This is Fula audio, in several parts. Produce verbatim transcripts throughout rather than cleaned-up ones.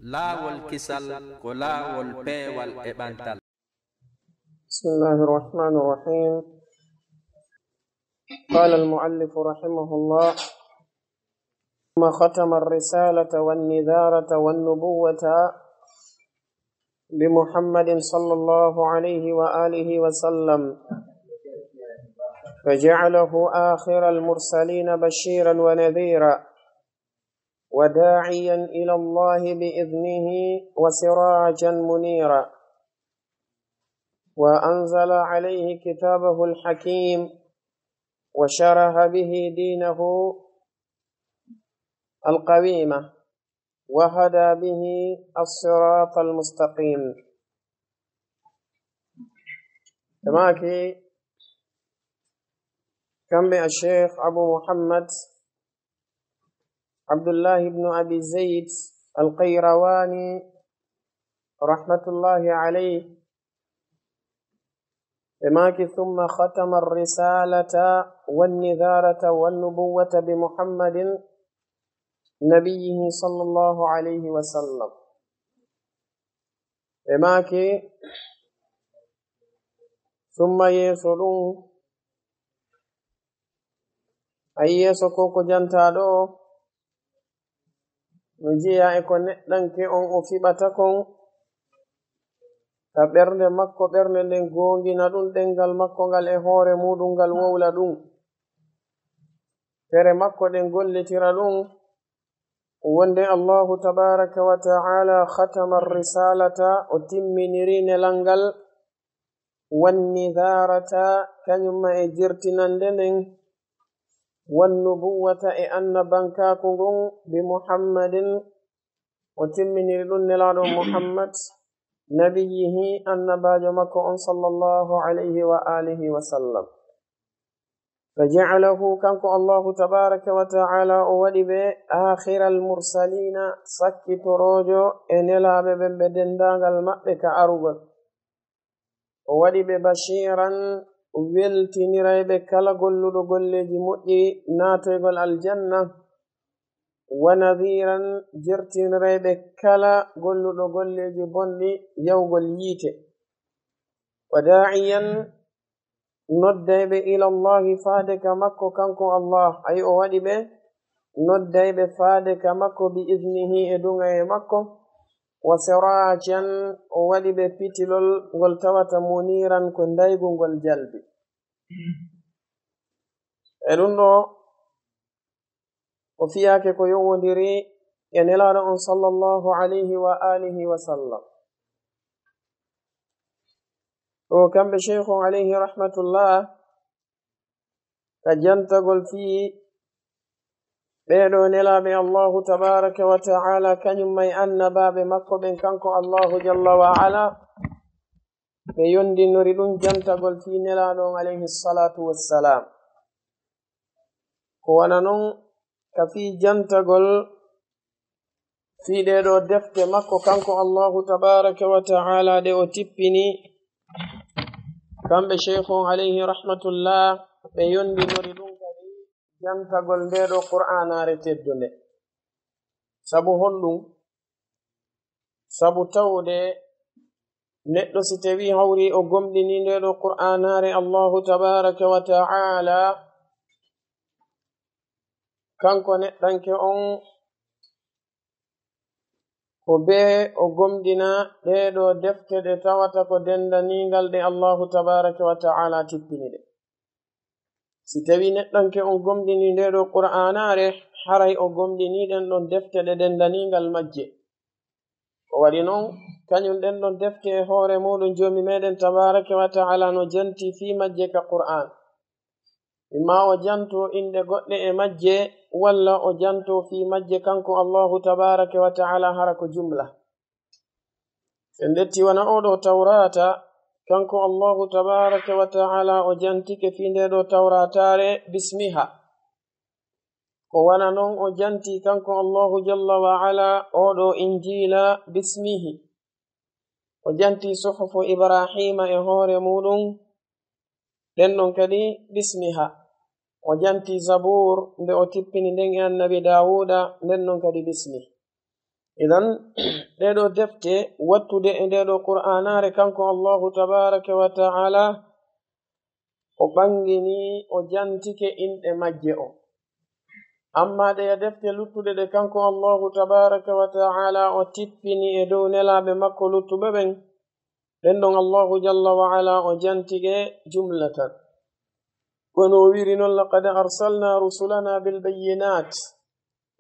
Laawol kisal ko laawol peewal e ɓantal. بسم الله الرحمن الرحيم. قال المؤلف رحمه الله: ثم ختم الرسالة والنذارة والنبوة بمحمد صلى الله عليه وآله وسلم، فجعله آخر المرسلين بشيرا ونذيرا، وداعيا إلى الله بإذنه وسراجا منيرا، وأنزل عليه كتابه الحكيم، وشرح به دينه القويم، وهدى به الصراط المستقيم. Ɓe maaki, kamɓe Cheikh Abu Muhammad Abdullahi ibnu Abi Zayd Al-Qayrawani, rahmatullahi alayh, ɓe maaki: ثم ختم الرسالة والنذارة والنبوة بمحمد نبيه صلى الله عليه وسلم. Ɓe maaki, summa, yeeso ɗum, ay yeeso ko ko jantaaɗo o, no jeyaa e ko neɗɗanke on o fiɓata kon, ka ɓernde makko, ɓernde nden goongina ɗum, ɗemngal makko ngal e hoore muuɗum ngal wowla ɗum. Tere makko ɗen gollitira ɗum, wonde Allahu tabaaraka wa ta'ala khatama ar-risalata, o timminiri nelal ngal, wan nidharata, kañum ma e jertinande nden, wan nubuwata, e annabankaaku ngun, bi Muhammadin, o timminiri ɗum nelaaɗo Muhammad, nabiyyihi, annabaajo makko on, sallallahu alayhi wa alihi wa sallam. Fa ja'alahu, kanko Allahu tabaaraka wa ta'ala, o waɗi ɓe aakhiral mursaliina, sakkitoroojo e nelaaɓe ɓen ɓe denndaangal maɓɓe ka arugol. O waɗi ɓe bashiran, weltinirayɓe kala golluɗo golleeji moƴƴi naatoygol aljanna, wa nadhiran, jertinirayɓe kala golluɗo golleeji bonɗi yawgol yiite. Wa daa'iyan, noddayɓe ila Allahi, faade ka makko kanko Allah, ay o waɗi ɓe noddayɓe faade ka makko, bi iznihi, e duŋayee makko, wa siraajan, o waɗi ɓe pitilol ngol tawata muniiran ko ndaygu ngol jalbi. E ɗum ɗo, o fiyaake ko yowondiri e nelaaɗo on sallallahu alayhi wa alihi wa sallam. Ɗo kamɓe Sheikh on alayhi rahmatullah ka jantagol fii ɓee ɗoo nelaaɓe Allahu tabaaraka wa ta'ala, kañum ma e annabaaɓe makko ɓen, kanko Allahu jalla wa ala, ɓe yondinori ɗum jantagol fii nelaaɗo on alayhi salatu wassalam. Ko wano non ka fii jantagol fii ɗee ɗoo defte makko kanko Allahu tabaaraka wa ta'ala ɗe o tippini, kamɓe Sheikh on alayhi rahmatullah, ɓe yondinori ɗum kadi jantagol ndee ɗoo Qur'aanaare teddunde. Sabu honɗum? Sabu tawde neɗɗo si tawii hawri o gomɗinii ndee ɗoo Qur'aanaare Allahu tabaaraka wa ta'ala, kanko neɗɗanke on, ko bee o gomɗina ɗee ɗoo defte ɗe tawata ko denndaniingal ɗe Allahu tabaaraka wa ta'ala tippini ɗe. Si tawii neɗɗanke on gomɗinii ndee ɗoo Qur'aanaare, haray o gomɗinii ɗen ɗon defte ɗe denndaniingal majje. Ko waɗi non, kañum ɗen ɗon defte e hoore muuɗum Joomi meɗen tabaaraka wa ta'ala no janti fii majje ka Qur'aan. Imma o janto inɗe goɗɗe e majje, walla o janto fii majje kanko Allahu tabaaraka wa ta'ala hara ko jumla. En ƴetti wano oo ɗoo Tawraata, kanko Allahu tabaaraka wa ta'ala o jantike fii ndee ɗoo Tawraataare bismiha. Ko wano non o janti kanko Allahu jalla wa ala oo ɗoo Injiila bismihi. O janti suhufu Ibraahiima e hoore muuɗum, nden non kadi bismiha. O janti Zabuur nde o tippini nden e Annabi Daawuuda, nden non kadi bismihi. Idan, ɗee ɗoo defte, wattude e ndee ɗoo Qur'aanaare, kanko Allaahu tabaaraka wa ta'aalaa, o ɓanngini, o jantike inɗe majje o. Ammaa ɗee defte luttuɗe ɗe kanko Allaahu tabaaraka wa ta'aalaa o tippini e dow nelaaɓe makko luttuɓe ɓen, ɗen ɗon Allaahu jalla wa ala o jantike jumlatan. Kono o wiiri non, "Laqad arsalnaa rusulanaa bil bayyinaat,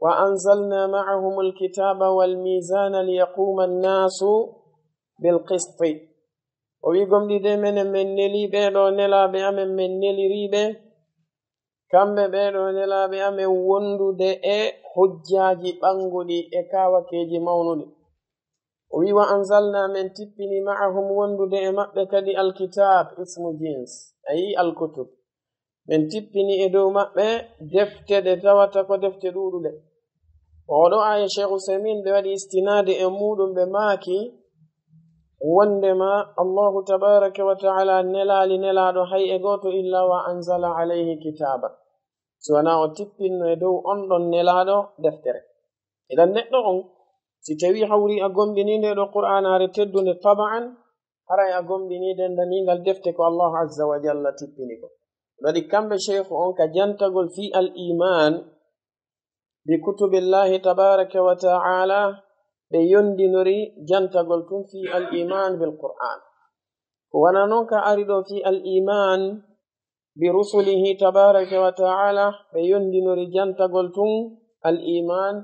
wa anzalnaa ma'ahumul kitaaba wal miizaana liyaquuma annaasu bil qisti." O wi'i, "Gomɗii de, menen men nelii ɓee ɗoo nelaaɓe amen, men neliriiɓe, kamɓe ɓee ɗoo nelaaɓe amen, wondude e hujjaaji ɓannguɗi e kaawakeeji mawnuɗi." O wi'i, "Wa anzalnaa, men tippini, ma'ahum, wondude e maɓɓe kadi, alkitaab, ismu jins, ayi, alkutub. Men tippini e dow maɓɓe defte ɗe tawata ko defte ɗuuɗuɗe." Oo ɗoo aaya, Sheikh Usaymin ɓe waɗi istinaade e muuɗum, ɓe maaki wondema Allaahu tabaaraka wa ta'aalaa nelaali nelaaɗo hay e gooto, illaa wa anzala alayhi kitaaban, si wanaa o tippinno e dow on ɗon nelaaɗo deftere. Idan neɗɗo on, si tawii hawri a gomɗinii ndee ɗoo Qur'aanaare teddunde, taba'an, haray a gomɗinii denndaniingal defte ko Allaahu azza wa jalla tippini ko. Ɗum waɗi kamɓe Sheikh on ka jantagol fii al iimaan bi kutubillaahi tabaaraka wa ta'aalaa, ɓe yondinori jantagol tun fii al iimaan bil Qur'aan. Ko wano non ka ari ɗoo fii al iimaan bi rusulihi tabaaraka wa ta'aalaa, ɓe yondinori jantagol tun al iimaan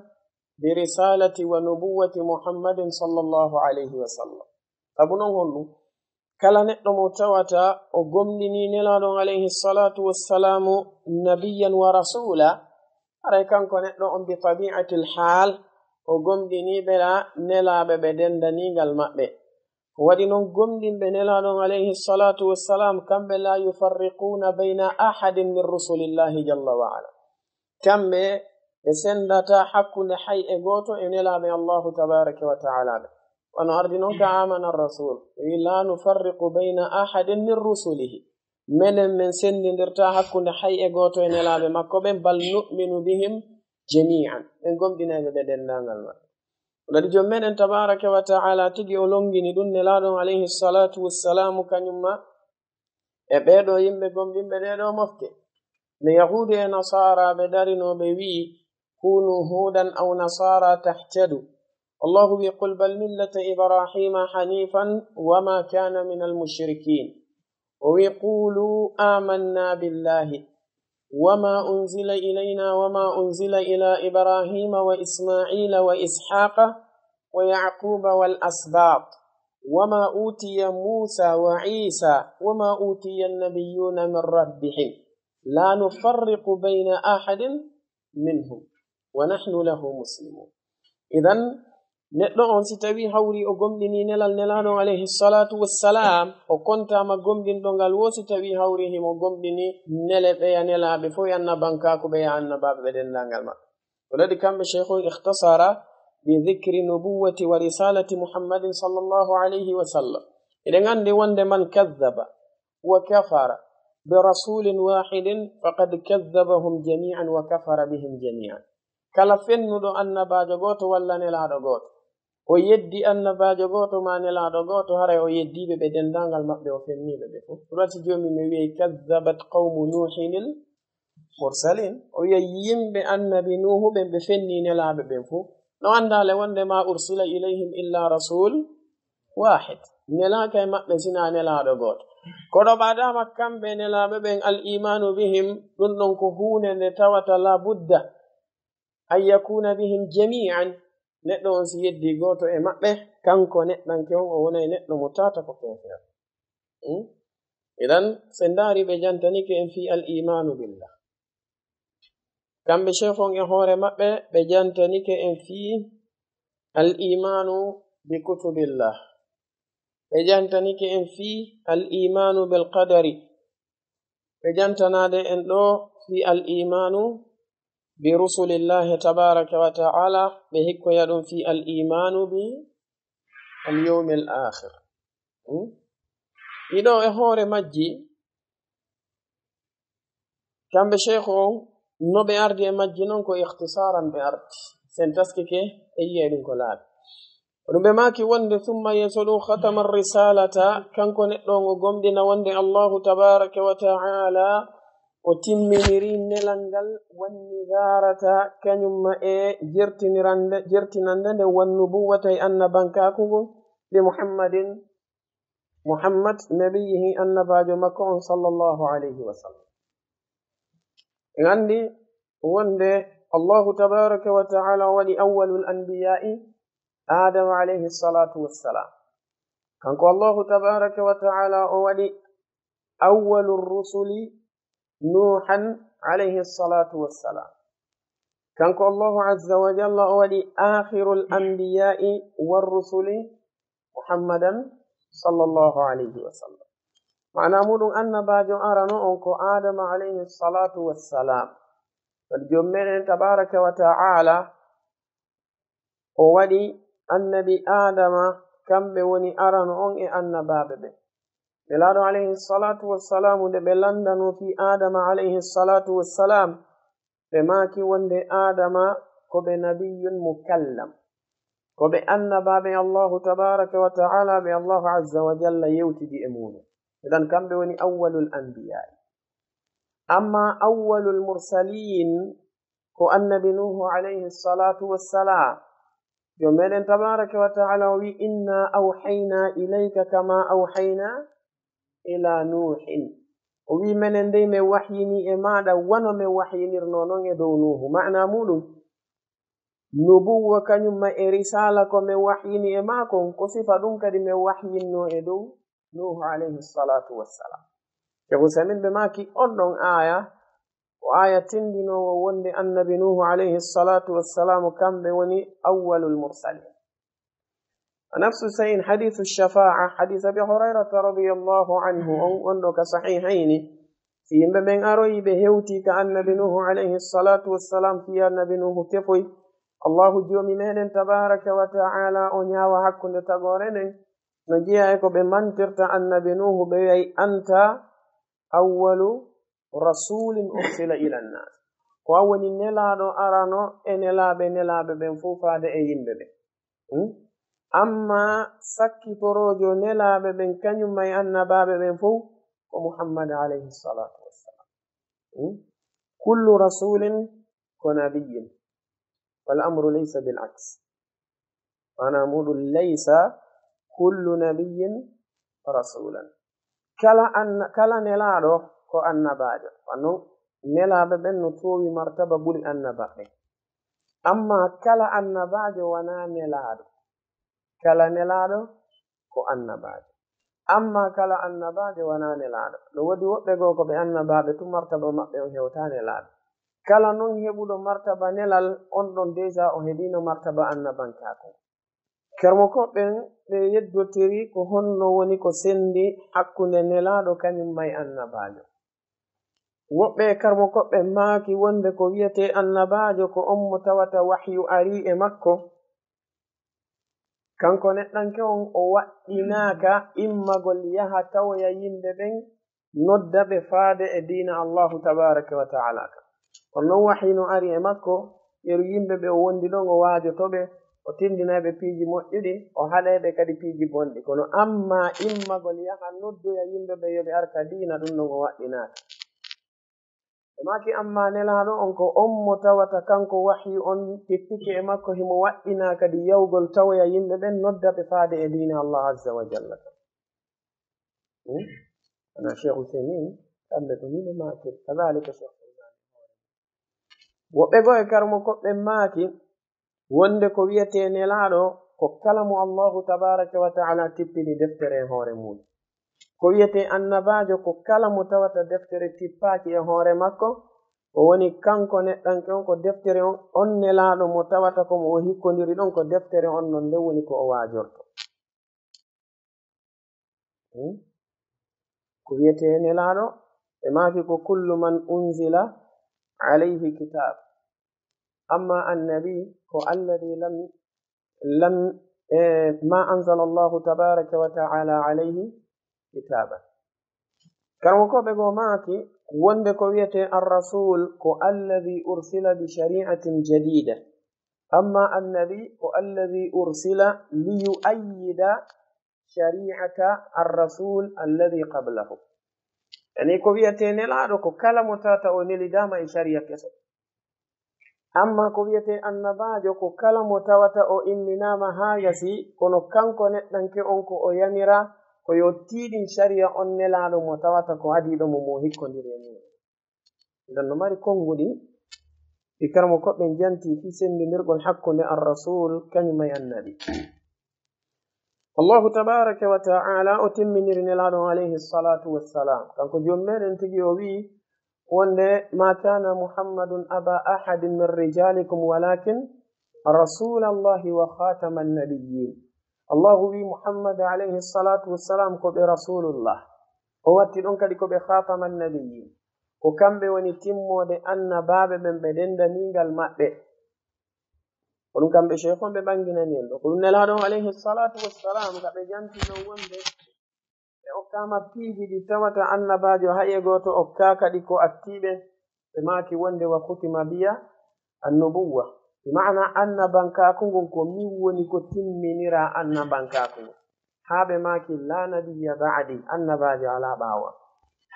bi risaalati wa nubuwwati Muhammadin sallallahu alayhi wa sallam. Sabu non honɗum? Kala neɗɗo mo tawata o gomɗinii nelaaɗo on alayhi salaatu wassalaamu nabiyyan wa rasuula, haray kanko neɗɗo on bi tabi'atil haal, o gomɗinii ɓe nelaaɓe ɓe denndaniingal maɓɓe. Ko waɗi non gomɗinɓe nelaaɗo on alayhi salaatu wassalaam, kamɓe laa yufarriquuna bayna ahadin min rusulillaahi jalla wa ala. Kamɓe ɓe senndataa hakkunde hay e gooto e nelaaɓe Allaahu tabaaraka wa ta'aalaa ɓe. Wano ardi non ka aamana rasuul, wi, "Laa nufarriqu bayna ahadin min rusulihi." Menen men senndindirtaa hakkunde hay e gooto e nelaaɓe makko ɓen, "bal nu'minu bihim jamii'an." Men gomɗinay ɓe ɓe denndaangal maɓɓe. Ɗum waɗi Joom meɗen tabaaraka wa ta'aalaa tigi o lonngini ɗum nelaaɗo on alayhi salaatu wassalaamu kañum ma e ɓee ɗoo yimɓe gomɗinɓe ɗee ɗoo mofte. No Yahuudu e Nasaara ɓe darinoo ɓe wi'i, "Kuunu huudan aw nasaara tahtadu." Allaahu wi'i, "Qul bal millata Ibraahiima haniifan wa maa kaana minal mushrikiin." O wi'i, "Quulu aamanna billaahi wa maa unzila ilaynaa wa maa unzila ilaa Ibraahiima wa Ismaa'iila wa Ishaaqa wa Ya'quuba wal asbaat wa maa uutiya Muusaa wa Iisaa wa maa uutiya nnabiyyuuna min rabbihim laa nufarriqu bayna ahadin minhum wa nahnu lahu muslimuun." Idan, neɗɗo on, si tawii hawri o gomɗinii nelal nelaaɗo on, alayhi salaatu wassalaam, o kontaama gomɗinɗo ngal woo, si tawii hawri himo gomɗini nele ɓeya nelaaɓe fof e annabankaaku ɓeya annabaaɓe ɓe denndaangal maɓɓe. Ko waɗi kamɓe Sheikh on ikhtasara bi dhikri nubuwwati wa risalati Muhammadin sallallahu alayhi wa sallam. Eɗen anndi wonde man kadhaba wa kafara bi rasulin wahidin faqad kadhabahum jami'an wa kafara bihim jami'an. Kala fennuɗo annabaajo gooto walla nelaaɗo gooto, o yeddi annabaajo gooto maa nelaaɗo gooto, haray o yeddiiɓe ɓe denndaangal maɓɓe, o fenniiɓe ɓe fof. Ɗum waɗi Joomi men wi'i, "Kadhabat qawmu Nuuhinil mursalin." O wi'i yimɓe annabi Nuuhu ɓen, ɓe fenni nelaaɓe ɓen fof. No anndaa le wonde, "Ma ursila ilayhim illa rasul wahid." Nelaaka e maɓɓe sinaa nelaaɗo gooto. Kono ɓadaama kamɓe nelaaɓe ɓen, al imaanu bihim, ɗum ɗon ko huunde nde tawata la budda an yakuna bihim jami'an. Neɗɗo on, si yeddi gooto e maɓɓe, kanko neɗɗanke on, o wonay neɗɗo mo tawata ko keefeero. Hmm? Idan, si en ndaari, ɓe jantanike en fii al imaanu billah. Kamɓe Sheikh on e hoore maɓɓe, ɓe jantanike en fii al imaanu bi kutubillah. Ɓe jantanike en fii al imaanu bil qadari. Ɓe jantanaade en ɗoo fii al imaanu bi rusulillahi tabaaraka wa ta'aalaa, ɓe hikkoya ɗum fii al imaanu bi al yawmil aakhir. Hmm? Ɗii ɗoo e hoore majji, kamɓe Sheikh on, no ɓe ardi e majji non, ko ikhtisaaran ɓe ardi. Si en taskike, en yi'ay ɗum ko laaɓi. Ko ɗum ɓe maaki wonde, summa yeeso ɗum, khatama risalata, kanko neɗɗo on o gomɗina wonde Allahu tabaraka wa ta'ala o timminiri nelal ngal, wan nizarata, kañum ma e jertinirande, jertinande nde, wan nubuwata e annabankaaku ngun, bi Muhammadin, Muhammad, nabiyihi, annabaajo makko on, sallallahu alayhi wa sallam. En anndi wonde Allahu tabaraka wa ta'ala o waɗi awwalul anbiya'i Adama alayhi salatu wassalam. Kanko Allahu tabaraka wa ta'ala o waɗi awwalur rusuli Nuhan alayhi salatu wassalam. Kanko Allahu azza wa jalla o waɗi akhirul anbiya'i war rusuli Muhammadan sallallahu alayhi wa sallam. Maana muɗum, annabaajo arano on ko Adama alayhi salatu wassalam. Kadi joom meɗen tabaraka wa ta'ala o waɗi annabi Adama, kamɓe woni arano on e annabaaɓe ɓe. Nelaaɗo alayhi salatu wassalamu, nde ɓe landano fi Adama alayhi salatu wassalam, ɓe maaki wonde Adama ko ɓe nabiyyun mukallam. Ko ɓe annabaaɓe Allahu tabaraka wa ta'ala, ɓe Allahu azza wa jalla yewtidi e muɗum. Idan kamɓe woni awwalul anbiya'i. Amma awwalul mursalin ko annabi Nuhu alayhi salatu wassalam. Joom meɗen tabaraka wa ta'ala o wi, "Inna awhayna ilayka kama awhayna ila Nuhin." O wi, "Menen dey men wahyini e maɗa wano men wahyinirno non e dow Nuhu." Maana muɗum, nubuwwa kañum ma e risala ko men wahyini e makon, ko sifa ɗum kadi men wahyinno e dow Nuhu alayhi salatu wassalam. Cheikh Uthaymin ɓe maaki on ɗon aya, ko aya tindinowo wonde annabi Nuhu alayhi salatu wassalam kamɓe woni awwalul mursalin. A nafsu sayin hadithu shafa'a, hadith Abi Hurairata radiyallahu anhu on, on ɗo ka sahihayni. Si yimɓe ɓen aroyi ɓe hewti ka annabi Nuhu alayhi salatu wassalam, fi annabi Nuhu tefoy, Allahu joomi meɗen tabaraka wa ta'ala o ñaawa hakkunde tagore nden, no jeeya e ko ɓe mantirta annabi Nuhu, ɓe wi'ay, "Anta awwalu rasulin ursila ila nnas." Ko an woni nelaaɗo arano e nelaaɓe, nelaaɓe ɓen fow faade e yimɓe ɓen. Hmm? Amma sakkitoroojo nelaaɓe ɓen, kañum ma e annabaaɓe ɓen fow, ko Muhammad alayhi salatu wassalam. Hmm? Kullu rasulin ko nabiyyin. Wal amru laysa bil aks. Maana muɗum, laysa kullu nabiyyin rasulan. Kala anna-, kala nelaaɗo ko annabaajo. Wano nelaaɓe ɓen no toowi martaba ɓuri annabaaɓe. Amma kala annabaajo wanaa nelaaɗo. Kala nelaaɗo ko annabaajo. Amma kala annabaajo wanaa nelaaɗo. No woodi woɓɓe goo ko ɓe annabaaɓe tun, martaba maɓɓe on hewtaa nelaaɓe. Kala non heɓuɗo martaba nelal, on ɗon déjà o heɓiino martaba annabankaaku. Kermokooɓe ɓen ɓe yeddotiri ko honno woni ko sendi hakkunde nelaaɗo kañum ma e annabaajo. Woɓɓe e karmokooɓe maaki wonde ko wi'etee annabaajo ko on mo tawata wahyu arii e makko, kanko neɗɗanke on o waɗɗinaaka immagol yaha tawoya yimɓe ɓen, nodda ɓe faade e diina Allahu tabaraka wa ta'ala kan. Kono non wahi no ari e makko, yeru yimɓe ɓe o wondi ɗon, o waajoto ɓe, o tindinay ɓe piiji moƴƴuɗi, o haɗay ɓe kadi piiji bonɗi. Kono amma immagol yaha noddoya yimɓe ɓe yo ɓe arta diina, ɗum ɗon o waɗɗinaaka. Ɓe maaki, amma nelaaɗo on ko on mo tawata kanko wahyu on tippike e makko, himo waɗɗinaa kadi yawgol tawoya yimɓe ɓen, nodda ɓe faade e diina Allah azza wa jalla kan. Hmm? Ana Cheikh Uthaymin, kamɓe ko ni ɓe maaki, kadhalika Cheikh Uthaymin. Woɓɓe goo e karmokooɓe maaki, wonde ko wi'etee nelaaɗo ko kala mo Allahu tabaraka wa ta'ala tippini deftere e hoore muɗum. Ko wi'etee annabaajo ko kala mo tawata deftere tippaaki e hoore makko, o woni kanko neɗɗanke on ko deftere on, on nelaaɗo mo tawata ko mo o hikkondiri ɗon ko deftere on non, nden woni ko o waajorto. Hmm? Ko wi'etee nelaaɗo, ɓe maaki ko kullu man unzila alayhi kitab. Amma annabi ko alladhi lam, lam, eh, ma anzala Allahu tabaraka wa ta'ala alayhi kitaban. Karmokooɓe goo maaki wonde ko wi'etee ar-rasul ko alladhi ursila bi shari'atin jadida. Amma annabi ko alladhi ursila liyuayyida shari'ata ar-rasul alladhi qablahu. Yani ko wiyetee nelaaɗo ko kala mo tawata o nelidaama e shari'a keso. Amma ko wiyetee annabaajo ko kala mo tawata o imminaama haa yasi, kono kanko neɗɗanke on ko o yamiraa ko yo tiiɗin shari'a on nelaaɗo mo tawata ko adiiɗo mo mo hikkondiri e mum. Idan no mari konnguɗi ɗi karamo koɓɓen janti fii senndindirgol hakkunde ar-rasul kañum e annabi. Allahu tabaraka wa ta'ala o timminiri nelaaɗo on alayhi salatu wassalam. Kanko joom meɗen tigi o wi'i wonde, "Ma kana Muhammadun aba ahadin min rijalikum walakin rasulallahi wa khataman nabiyyin." Allahu wi'i Muhammad alayhi salatu wassalam ko ɓe rasulullah. O watti ɗon kadi ko ɓe khataman nabiyyin. Ko kamɓe woni timmoode annabaaɓe ɓen ɓe dendaningal maɓɓe. Ko ɗum kamɓe Cheikh on ɓe ɓanginani en ɗo. Ko ɗum nelaaɗo on alayhi salatu wassalam ka ɓe janti ɗon wonde ɓe okkaama piiji ɗi tawata annabaajo hay e gooto okkaaka ɗi ko attiiɓe. Ɓe maaki wonde, "Wa khutima biya annubuwwa." Bi ma'ana annabankaaku ngun ko min woni ko timminira annabankaaku ngun. Haa ɓe maaki, "La nabiyya ba'di," annabaajo alaa ɓaawo am.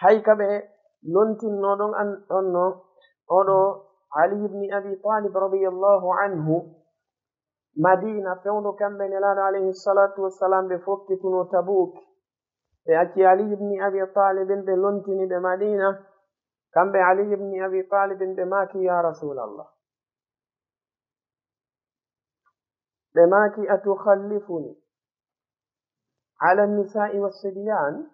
Hay ka ɓe lontinno ɗon an-, ɗon no, oɗo Ali ibn Abi Talib radiyallahu anhu, Madina, fewndo kamɓe nelaaɗo alayhi salatu wassalam ɓe fokkituno Tabuk. Ɓe acci Ali ibn Abi Talib ɓe lontini ɓe Madina, kamɓe Ali ibn Abi Talib ɓe maaki, "Ya Rasulallah," ɓe maaki, "Atukhallifuni ala nisa'i was sibyan?"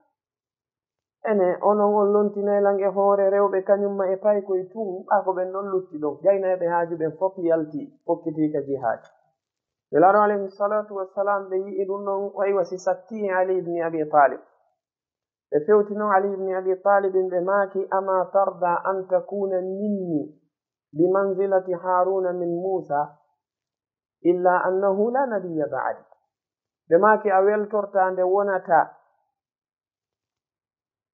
Ene, onon on lontinay lan e hoore rewɓe kañum ma e paykoy tun, ɓaa ko ɓen ɗon lutti ɗon. Gaynayɓe haaju ɓen fof yalti, fokkiti ka jihaad. Nelaaɗo alayhi salatu wassalam, ɓe yi'i ɗum ɗon, waywa si satti e Ali ibn Abi Talib. Ɓe fewti non Ali ibn Abi Talib, ɓe maaki, "Ama tarda an takuna minni bi manzilati Haruna min Musa, illa annahu la nabiyya ba'di." Ɓe maaki, "A weltortaa nde wonata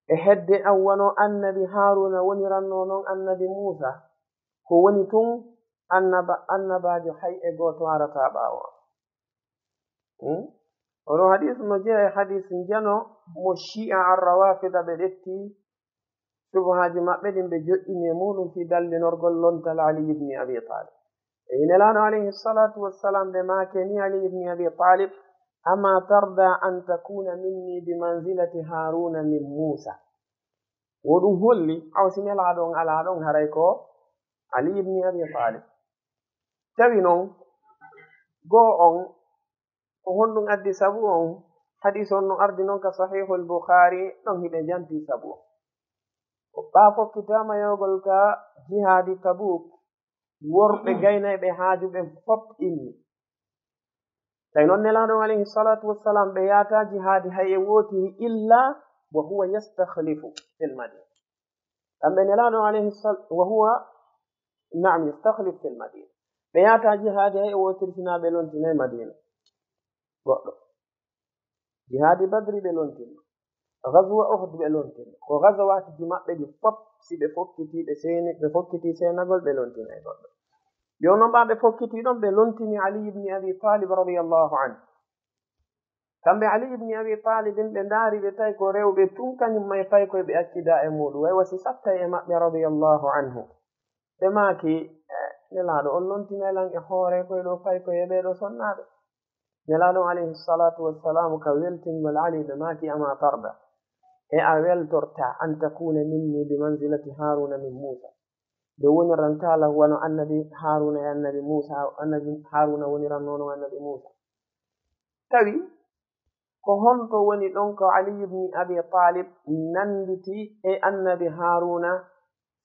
e hedde an wano annabi Haruna woniranno non annabi Musa, ko woni tun annaba-, annabaajo hay e gooto arataa ɓaawo am." Hmm? Ono hadis no jeyaa e hadis njano mo Shi'a ar-Rawafida ɓe ɗetti subuhaaji maɓɓe ɗin ɓe joɗɗini e muɗum fii dallinorgol lontal Ali ibn Abi Talib. E nelaaɗo alayhi salatu wassalam ɓe maake ni Ali ibn Abi Talib, "Ama tarda an takuna minni bi manzilati Haruna min Musa?" Wo ɗum holli, aw si nelaaɗo on alaa ɗon, haray ko Ali ibn Abi Talib. Tawi non, goo on, ko honɗum addi sabu on? Hadis on no ardi non ka Sahihul Bukhari, ɗon hiɓe janti sabu on. Ko ɓaa fokkitaama yawgol ka jihaadi Tabuk, worɓe gaynayɓe haaju ɓen fop inni. Tawi non nelaaɗo on alayhi salatu wassalam, ɓe yaata jihaadi hay e wootiri illa wa huwa yastakhlifu fil Madina. Kamɓe nelaaɗo alayhi sal-, wa huwa, naam, yastakhlif fil Madina. Ɓe yaata jihaadi hay e wootiri sinaa ɓe lontinay Madina. Goɗɗo. Jihaadi Badri ɓe lontino. Ghazwa Uhud ɓe lontino. Ko ghazawatiji maɓɓe ɗi fop, si ɓe fokkiti, ɓe seeni, ɓe fokkiti seenagol, ɓe lontinay goɗɗo. Yo non ɓaa ɓe fokkiti ɗon, ɓe lontini Ali ibn Abi Talib radiyallahu anhu. Kamɓe Ali ibn Abi Talib ɓe ndaari, ɓe tawi ko rewɓe tun kañum may paykoy ɓe accida e muɗum. Way wasi sattay e maɓɓe radiyallahu anhu. Ɓe maaki, "Eh, nelaaɗo on lontinay lan e hoore koy ɗo paykoy e ɓee ɗo sonnaaɓe." Nelaaɗo alayhi salatu wassalamu ka weltingol Ali ɓe maaki, "Ama tarda, e a weltorta an takuna minni bi manzilati Haruna min Musa?" Nde woniranta lan wano annabi Haruna e annabi Musa, annabi Haruna woniranno non annabi Musa. Tawi ko honto woni ɗon ko Ali ibn Abi Talib nanditi e annabi Haruna,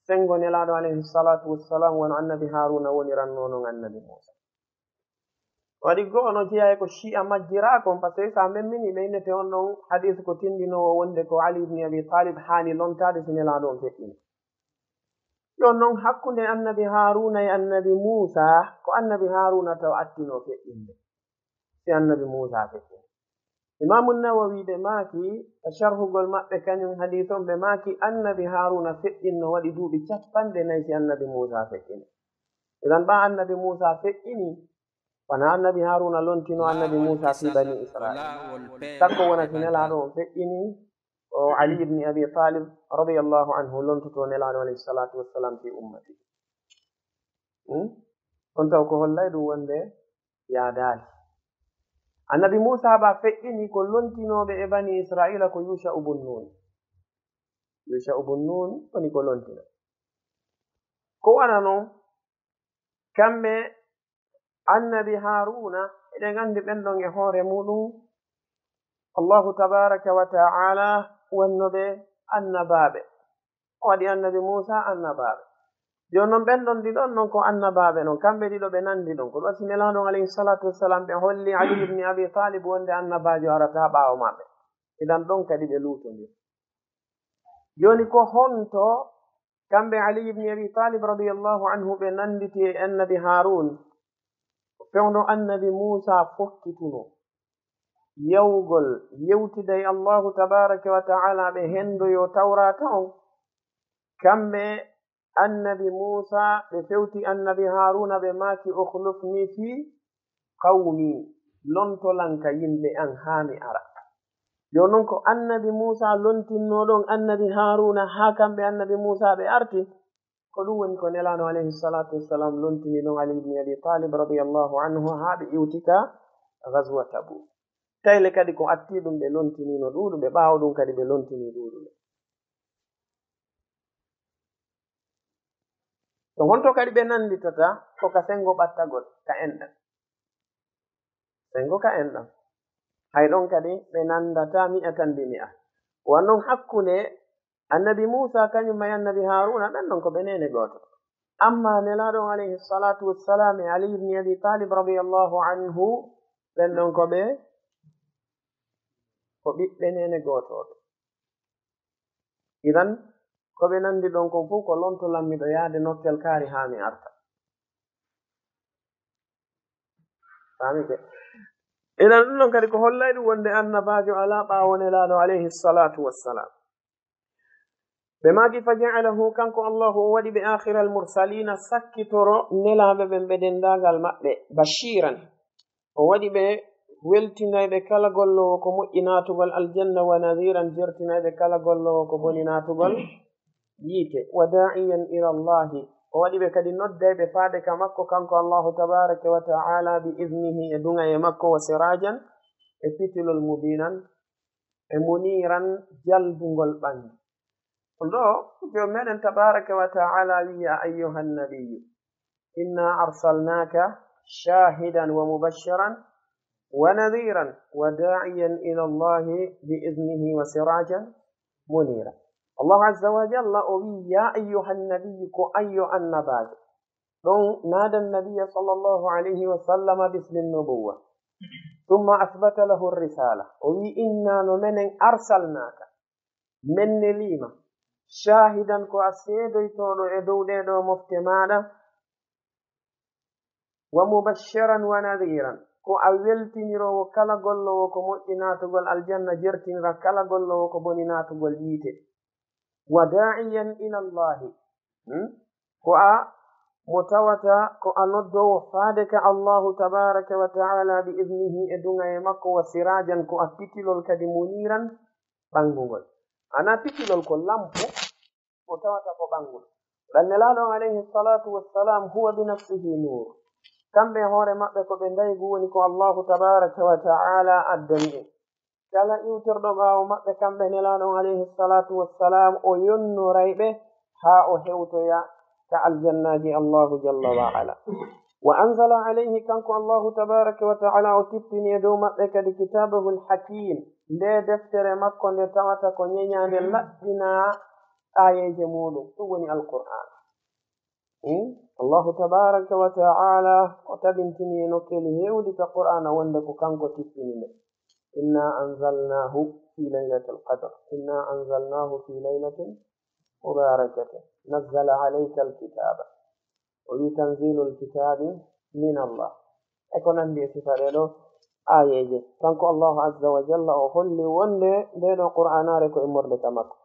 sengo nelaaɗo alayhi salatu wassalam, wano annabi Haruna woniranno non annabi Musa? Waɗi go'o no jeyaa e ko Shi'a majjiraa kon, parce que sa memmini ɓe innete on ɗon hadis ko tindinoowo wonde ko Ali ibn Abi Talib haani lontaade si nelaaɗo on feƴƴini. Ɗon non hakkunde annabi Haruna e annabi Musa, ko annabi Haruna taw attinoo feƴƴinde. Si annabi Musa feƴƴini. Imaamu Nawawi ɓe maaki, e sharhugol maɓɓe kañum hadis on, ɓe maaki annabi Haruna feƴƴinno waɗi duuɓi capanɗe nayi si annabi Musa feƴƴini. Idan ɓa annabi Muusa feƴƴini, wona annabi Haaruuna lontino annabi Muusa fii bani Israa'iila. Takko wona si nelaaɗo on feƴƴini, o Ali ibni Abi Talib radiyallahu anhu lontuto nelaaɗo alayhi salaatu wassalaam fii ummati. Hmm? On taw ko hollay ɗum wonde yaadaali. Annabi Muusa ba feƴƴini ko lontinooɓe e bani Israa'iila ko Yuusha'u bun Nuun. Yuusha'u bun Nuun woni ko lontino. Ko wona non, kamɓe annabi Haaruuna, eɗen anndi ɓen ɗon e hoore muɗum, Allahu tabaaraka wa ta'ala wanno ɓe annabaaɓe. O waɗi annabi Muusa annabaaɓe. Jooni non ɓen ɗon ɗiɗon non ko annabaaɓe non, kamɓe ɗiɗo ɓe nanndi ɗon. Ko ɗum si nelaaɗo on alayhi salaatu wassalaam ɓe holli Ali ibn Abi Talib wonde annabaajo arata ɓaawo maɓɓe. Idan ɗon kadi ɓe luutondiri. Jooni ko honto kamɓe Ali ibn Abi Talib radiyallahu anhu ɓe nannditi e annabi Haaruun? Ko fewndo annabi Muusa fokkituno yawgol yewtida e Allahu tabaaraka wa ta'ala ɓe henndoyo Tawraata on. Kamɓe annabi Muusa ɓe fewti annabi Haaruuna ɓe maaki, "Ukhlufni fi qawmi, lonto lan ka yimɓe an haa mi ara." Jooni non ko annabi Muusa lontinno ɗon annabi Haaruuna haa kamɓe annabi Muusa ɓe arti. Ko ɗum woni ko nelaaɗo alayhi salaatu wassalaam lontini ɗon Ali ibn Abi Talib radiyallahu anhu haa ɓe iwti ka ghazwa Tabuk. Tayle kadi ko atti ɗum ɓe lontinino ɗuuɗuɓe, ɓaawo ɗum kadi ɓe lontini ɗuuɗuɓe. To honto kadi ɓe nannditata ko ka senngo ɓattagol, ka enɗan. Senngo ka enɗan. Hay ɗon kadi ɓe nanndata mi'atan bi mi'a. Wano non hakkunde annabi Muusa kañum e annabi Haaruuna, ɓen ɗon ko ɓe neene gooto. Amma nelaaɗo on alayhi salaatu wassalaam e Ali ibn Abi Talib radiyallahu anhu, ɓen ɗon ko ɓe, ko ɓiɓɓe neene gootooɓe. Idan, ko ɓe nanndi ɗon kon fof ko lonto lan miɗo yaade nokkel kaari haa mi arta. Faamike? Idan, ɗum ɗon kadi ko hollay ɗum wonde annabaajo alaa ɓaawo nelaaɗo alayhi salaatu wassalaam. Ɓe maaki, "Fa ja'alahu", kanko Allahu o waɗi ɓe "aakhiral mursaliina", sakkitoro nelaaɓe ɓen ɓe denndaangal maɓɓe, "bashiiran", o waɗi ɓe weltinayɓe kala golloowo ko moƴƴi naatugol aljanna, "wa nadhiiran", jertinayɓe kala golloowo ko boni naatugol yiite, "wa daa'iyan ila Allahi", o waɗi ɓe kadi noddayɓe faade ka makko kanko Allahu tabaaraka wa ta'ala, "bi idnihi", e duŋayee makko, "wa siraajan", e pitilol, "mubiinan", e "muniiran", jalbungol ɓanngi. Ɗo, Joomi meɗen tabaaraka wa ta'ala wi'i, "Ya ayyuhan nabiyyu, inna arsalnaaka shaahidan wa mubashiran wa nadhiiran wa daa'iyan ila Allahi bi idnihi wa siraajan muniira." Allahu azza wa jalla o wi'i, "Ya ayyuhan nabiyyu", ko an yo annabaajo. Ɗon naada nabiyya sallallahu alayhi wa sallama bismin nubuwwa. Thumma athbata lahu risaala. O wi'i, "Inna no menen arsalnaaka." Men neliima, shaahidan, ko a seedoytooɗo e dow ɗee ɗoo mofte maaɗa, wa mubashiran wa nadhiiran, ko a weltiniroowo kala golloowo ko moƴƴi naatugol aljanna, jertinira kala golloowo ko boni naatugol yiite. Wa daa'iyan ila Allahi, hmm? Ko a mo tawata ko a noddoowo faade ka Allahu tabaaraka wa ta'ala bi idnihi, e duŋayee makko, wa siraajan, ko a pitilol kadi, muniiran, ɓanngungol. Ana pitilol ko lampu, ko tawata ko ɓannguɗo. Ɗan Nelaaɗo on alayhi salaatu wassalaam, huwa bi nafsihi nuur. Kamɓe e hoore maɓɓe ko ɓe ndaygu woni ko Allahu tabaaraka wa ta'ala addani ɓe. Kala iwtirɗo ɓaawo maɓɓe kamɓe Nelaaɗo on alayhi salaatu wassalaam, o yonnoray ɓe haa o hewtoya ka aljannaaji Allahu jalla wa ala. Wa anzala alayhi, kanko Allahu tabaaraka wa ta'ala, o tippini e dow maɓɓe kadi kitaabahul hakiim, nde deftere makko nde tawata ko ñeñaande laɓɓinaa aayeeje muuɗum, ɗum woni Alqur'aan. Hmm? Allahu tabaaraka wa ta'ala o tabintini e nokkeeli heewɗi ka Qur'aana wonde ko kanko tippini nde. Inna anzalnaahu fi laylatil qadr. Inna anzalnaahu fi laylatin mubaarakatin. Nazzala alaykal kitaaba. O wi tanzilul kitaabi min Allah. E ko nanndi e sifa ɗee ɗoo aayeeje. Kanko Allahu azza wa jalla o holli wonde ndee ɗoo Qur'aanaare ko immorde ka makko.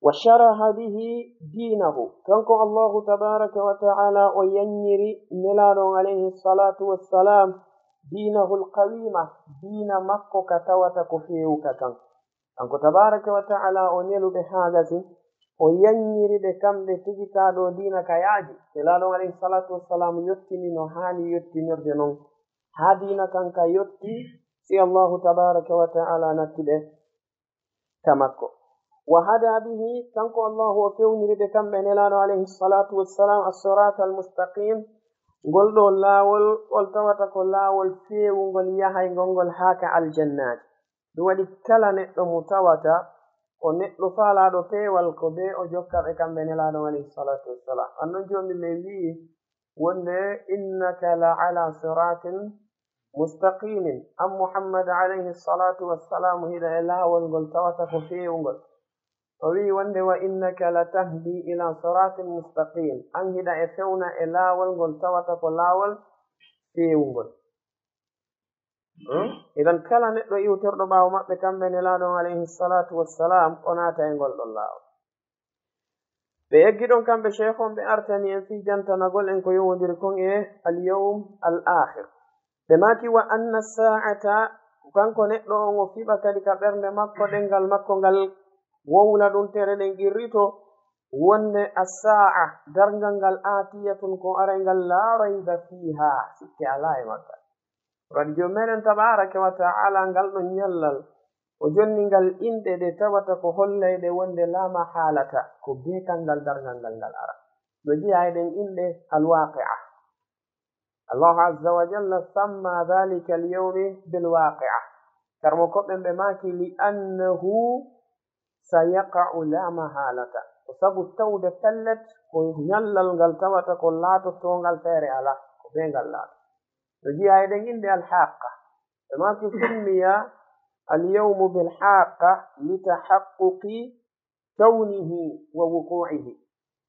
Wa sharaha bihi diinahu, kanko Allahu tabaaraka wa ta'ala o yanñiri Nelaaɗo on alayhi salaatu wassalam diinahu alqawiima, diina makko ka tawata ko feewuka kan. Kanko tabaaraka wa ta'ala o neluɓe haa gasi, o yanñiri ɓe kamɓe tigi kaa ɗoo diina ka yaaji. Nelaaɗo on alayhi salaatu wassalam yottini no haani yottinirde non, haa diina kan ka yotti, si Allahu tabaaraka wa ta'ala natti ɓe ka makko. Wa hada bihi, kanko Allahu o fewniri ɓe kamɓe Nelaaɗo alayhi salaatu wassalam as-siraata al-mustaqim, ngol ɗoo laawol, ngol tawata ko laawol feewungol yahayngol ngol haa ka aljannaaji. Ɗum waɗi kala neɗɗo mo tawata ko neɗɗo faalaaɗo peewal ko bee o jokka ɓe kamɓe Nelaaɗo alayhi salaatu wassalam. Annon jooni men wi'i wonde, "Innaka la ala siratin mustaqimin." An Muhammad alayhi salatu wassalamu hiɗa e laawol ngol tawata ko feewungol. O wi'i wonde, "Wa innaka la tahdi ila siratin mustaqim." An hiɗa e fewna e laawol ngol tawata ko laawol feewungol. Hmm? Idan kala neɗɗo iwtorɗo ɓaawo maɓɓe kamɓe Nelaaɗo on alayhi salatu wassalam, o naata e ngol ɗon laawol. Ɓe eggi ɗon kamɓe Sheikh on, ɓe artani en fii jantanagol en ko yowondiri kon e al-yawm al-akhir. Ɓe maaki, "Wa anna sa'ata," kanko neɗɗo on o fiɓa kadi ka ɓernde makko, ɗenngal makko ngal wowla ɗum, tere ɗen qirrito, wonde as-sa'a, darngal ngal, atiyatun, ko aray ngal, la rayba fiha, sikke alaa e maggal. Waɗi Joomi meɗen tabaaraka wa ta'ala ngal ɗon ñallal, o jonni ngal inɗe ɗe tawata ko hollayɗe wonde la mahalata, ko bee kanngal darngal ngal ngal ara. No jeyaa e ɗen inɗe al-waqi'a. Allahu azza wa jalla samma dhalika al-yawmi bil waqi'a. Karmo ko ɓen ɓe maaki li annahu sayaqa'u la mahalata. Ko sabu tawde pellet ko ñallal ngal tawata ko laatotoo ngal feere alaa, ko bee ngal laato. No jeyaa e ɗen inɗe al-haqqa. Ɓe maaki summiya al-yawmu bil haqqa li tahaqquqi kawnihi wa wuqu'ihi.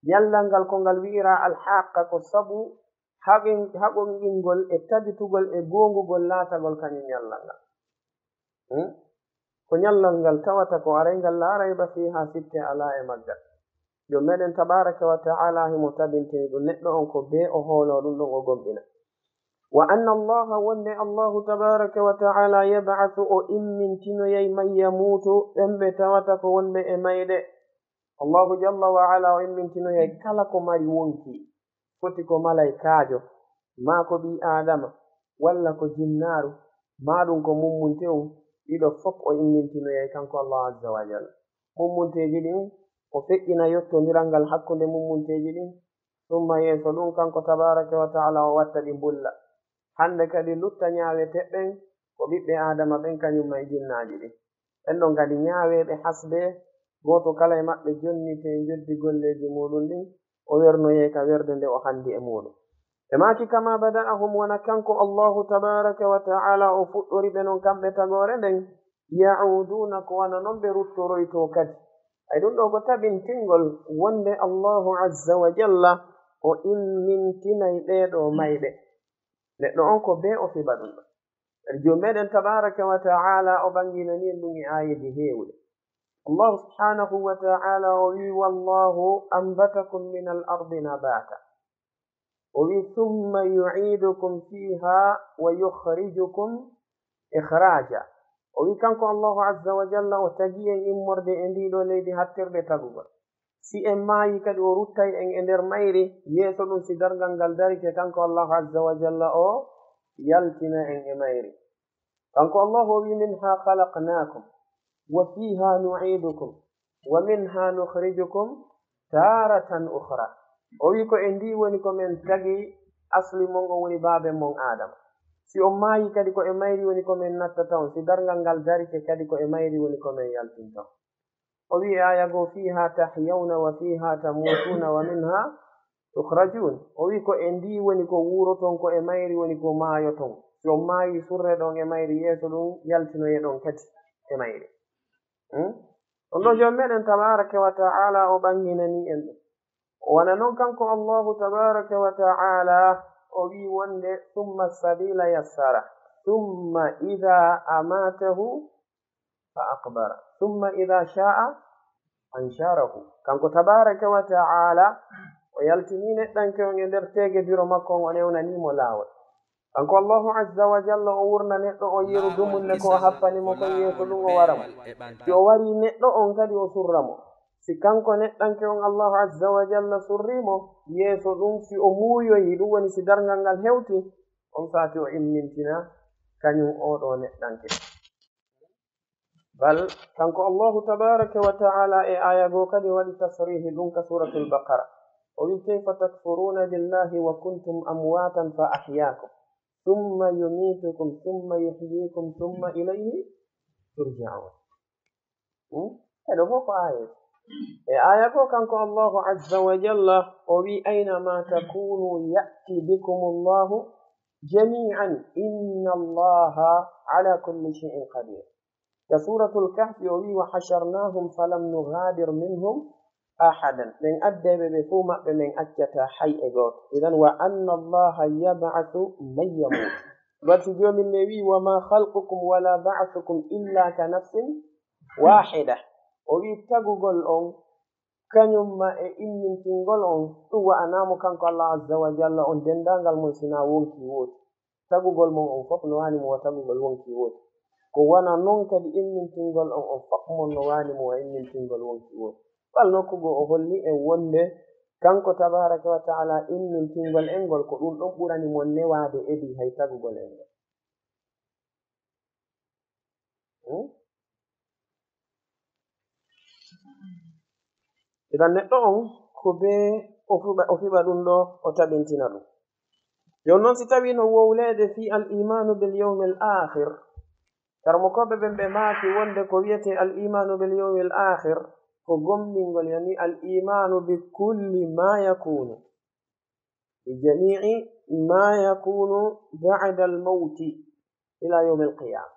Ñallal ngal ko ngal wi'ira al-haqqa ko sabu haɓin-, haɓongingol e tabitugol e goongugol laatagol kañum ñallal ngal. Hmm? Ko ñallal ngal tawata ko aray ngal la rayba fiha, sikke alaa e maggal. Joomi meɗen tabaaraka wa ta'ala himo tabintini ɗum neɗɗo on ko bee o hooloo ɗum ɗon o gomɗina. Wa anna Allaha, wonde Allahu tabaaraka wa ta'ala, yab'athu, o immintinoyay, man yamuutu, ɓen ɓe tawata ko wonɓe e mayde. Allahu jalla wa ala o immintinoyay kala ko mari wonki, foti ko malaykaajo, maa ko ɓii Aadama, walla ko jinnaaru, maa ɗum ko mummunte on, ɗiɗo fof o immintinoyay kanko Allahu azza wa jalla. Mummunteeji ɗin, o feƴƴina yottondiral ngal hakkunde mummunteeji ɗin, summa yeeso ɗum kanko tabaaraka wa ta'ala o watta ɗi mbulla. Hannde kadi lutta ñaaweteeɓe ɓen ko ɓiɓɓe Aadama ɓen kañum ma e jinnaaji ɗin. Ɓen ɗon kadi ñaaweeɓe hasbe, gooto kala e maɓɓe jonnitee njoddi golleeji muuɗum ɗin, o wernoyee ka werde nde o hanndi e muuɗum. Ɓe maaki, "Kama bada'ahum," wona kanko Allahu tabaaraka wa ta'ala o fuɗɗori ɓe non kamɓe tagoore nden, "ya'uduuna," ko wano non ɓe ruttoroytoo kadi. Ay ɗum ɗoo ko tabintingol wonde Allahu azza wa jalla o immintinay ɓee ɗoo mayɓe. Neɗɗo on ko bee o fiɓa ɗum ɗon. Kadi Joomi meɗen tabaaraka wa ta'ala o ɓanginani en ɗum e aayeeje heewuɗe. Allahu subhanahu wa ta'ala o wi'i, "Wallahu anbatakum min al-ardi nabata." O wi'i, "Thumma yu'idukum fiha wa yukhrijukum ikhraja." O wi'i kanko Allahu azza wa jalla o tagi en immorde e ndii ɗoo leydi hattirde tagugol. Si en maayi kadi o ruttay en e nder mayri, yeeso ɗum si darngal ngal darike kanko Allahu azza wa jalla o yaltina en e mayri. Kanko Allahu o wi'i, "Minha khalaqnakum wa fiha nu'idukum wa minha nukhrijukum taratan ukhra." O wi'i ko e ndii woni ko men tagi asli mon, o woni baaben mon Aadama. Si on maayi kadi ko e mayri woni ko men nattata on, si darngal ngal darike kadi ko e mayri woni ko men yaltinta on. O wi'i aaya goo, "Fiha tahyawna wa fiha tamutuna wa minha tukhrajun." O wi'i ko e ndii woni ko wuuroton, ko e mayri woni ko maayoton. Si on maayi surreɗon e mayri, yeeso ɗum yaltinoyeɗon kadi e mayri. Hmm? On ɗoo Joomi meɗen tabaaraka wa ta'ala o ɓanginani en ɗum. O wona non kanko Allahu tabaaraka wa ta'ala o wi'i wonde, "Thumma sabila yassara, thumma idha amatahu fa aqbara, thumma idha sha'a ansharahu. Kanko tabaraka wa ta'ala, o yaltini neɗɗanke on e nder teege biro makko on, o newnani mo laawol. Kanko Allahu azza wa jalla, o wurna neɗɗo o yeru dumunne ko o happani mo ko yeeso ɗum o wara mo. Si o wari neɗɗo on kadi o surra mo. Si kanko neɗɗanke on Allahu azza wa jalla surri mo, yeeso ɗum si o muuyoyi, ɗum woni si darngal ngal hewti, on saati o immintina kañum oo ɗoo neɗɗanke. Bal kanko Allahu tabaraka wa ta'ala e aya goo kadi waɗi tasrihi ɗum ka suratul Baqara. O wi, "Kayfa takfuruna billahi wa kuntum amwatan fa ahyakum, thumma yumitukum, thumma yuhyikum, thumma ilayhi turja'un." Hmm? Eɗo fof ko aya. E aya goo kanko Allahu azza wa jalla o wi, "Aynama takunu ya'ti bikumullahu jami'an, inna Allaha ala kulli shay'in qadir." Ka suratul Kahfi o wi, "Wa hasharnahum falam nughadir minhum ahadan." Men addeeɓe ɓe fof maɓɓe men accata hay e gooto. Idan, "Wa anna Allaha yab'athu man yamut." Batu joomin men wi, "Wa ma khalqukum wala ba'thukum illa ka nafsin wahida." O wi, tagugol on, kañum ma e immintingol on, ɗum wa'anaa mo kanko Allah azza wa jalla on denndaangal mon sinaa wonki wooti. Tagugol mon on fof no wa'ani mo wa tagugol wonki wooti. Ko wa'ana non kadi immintingol on, on fof mon no wa'ani mo wa immintingol wonki wooti. Bal nokku goo o holli en wonde kanko tabaraka wa ta'ala immintingol en ngol ko ɗum ɗon ɓurani mo newaade edii hay tagugol en ngol. Hmm? Idan neɗɗo on ko bee o fiɓa, o fiɓa ɗum ɗo, o taɓintina ɗum. Jooni noon si tawi no wowleede fii al imanu bil yawmil akhir, karamokooɓe ɓen ɓe maaki wonde ko wiyetee al imanu bil yawmil akhir ko gomɗingol, yani al imanu bi kulli ma yakunu, bi jami'i ma yakunu ba'da al mawti ila yawmil qiyama.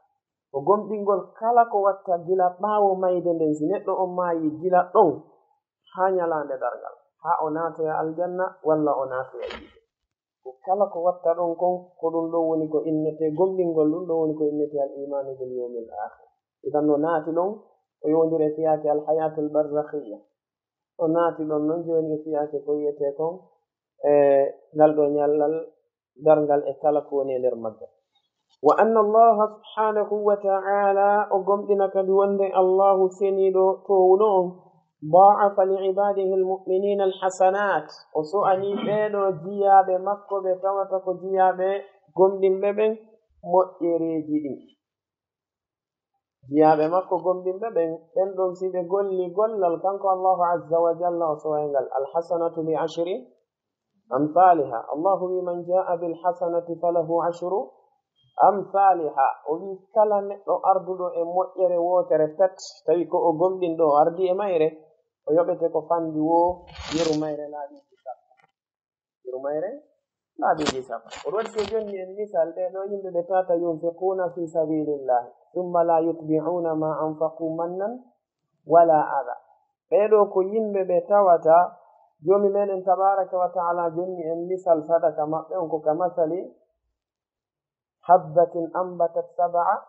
Ko gomɗingol kala ko watta gila ɓaawo mayde nden, si neɗɗo on maayi gila ɗon haa ñalaande darngal, haa o naatoya aljanna walla o naatoya yiite. Ko kala ko watta ɗon kon, ko ɗum ɗon woni ko innetee gomɗingol, ɗum ɗon woni ko innetee al imanu bil yawmil akhir. Idan no naati ɗon, o yowndiri e fiyaake al hayatul barzakhiyya. O naati ɗon non jooni e fiyaake ko wiyetee kon e ngal ɗo ñallal darngal e kala ko woni e nder maggal. Wa anna Allaha subhanahu wa ta'ala, o gomɗina kadi wonde Allahu seniiɗo toowuɗo on, da'afa li ibadihi al mu'minina al hasanat, o so'ani ɓeeɗo jiyaaɓe makko ɓe tawata ko jiyaaɓe gomɗinɓe ɓen moƴƴereeji ɗin. Jiyaaɓe makko gomɗinɓe ɓen, ɓen ɗon si ɓe golli gollal, kanko Allahu azza wa jalla o soway ngal. Al hasanatu bi ashri amthaliha. Allahu wi, "Man jaa bil hasanati falahu ashru amthaliha." O wi, kala neɗɗo arduɗo e moƴƴere wootere pet, tawi ko o gomɗinɗo, o ardi e mayre, o yoɓete ko fandi woo yeru mayre laaɓi sappo. Yeru mayre laaɓi sappo. O ɗon waɗi jonni en misal, ɓee ɗoo yimɓe ɓe tawata yunfiquna fi sabilillahi, thumma la yutbi'una ma anfaqu mannan wala adha. Ɓee ɗoo ko yimɓe ɓe tawata Joomi meɗen tabaraka wa ta'ala jonni en misal sadaka maɓɓe on ko ka masali habbatin ambatat sab'a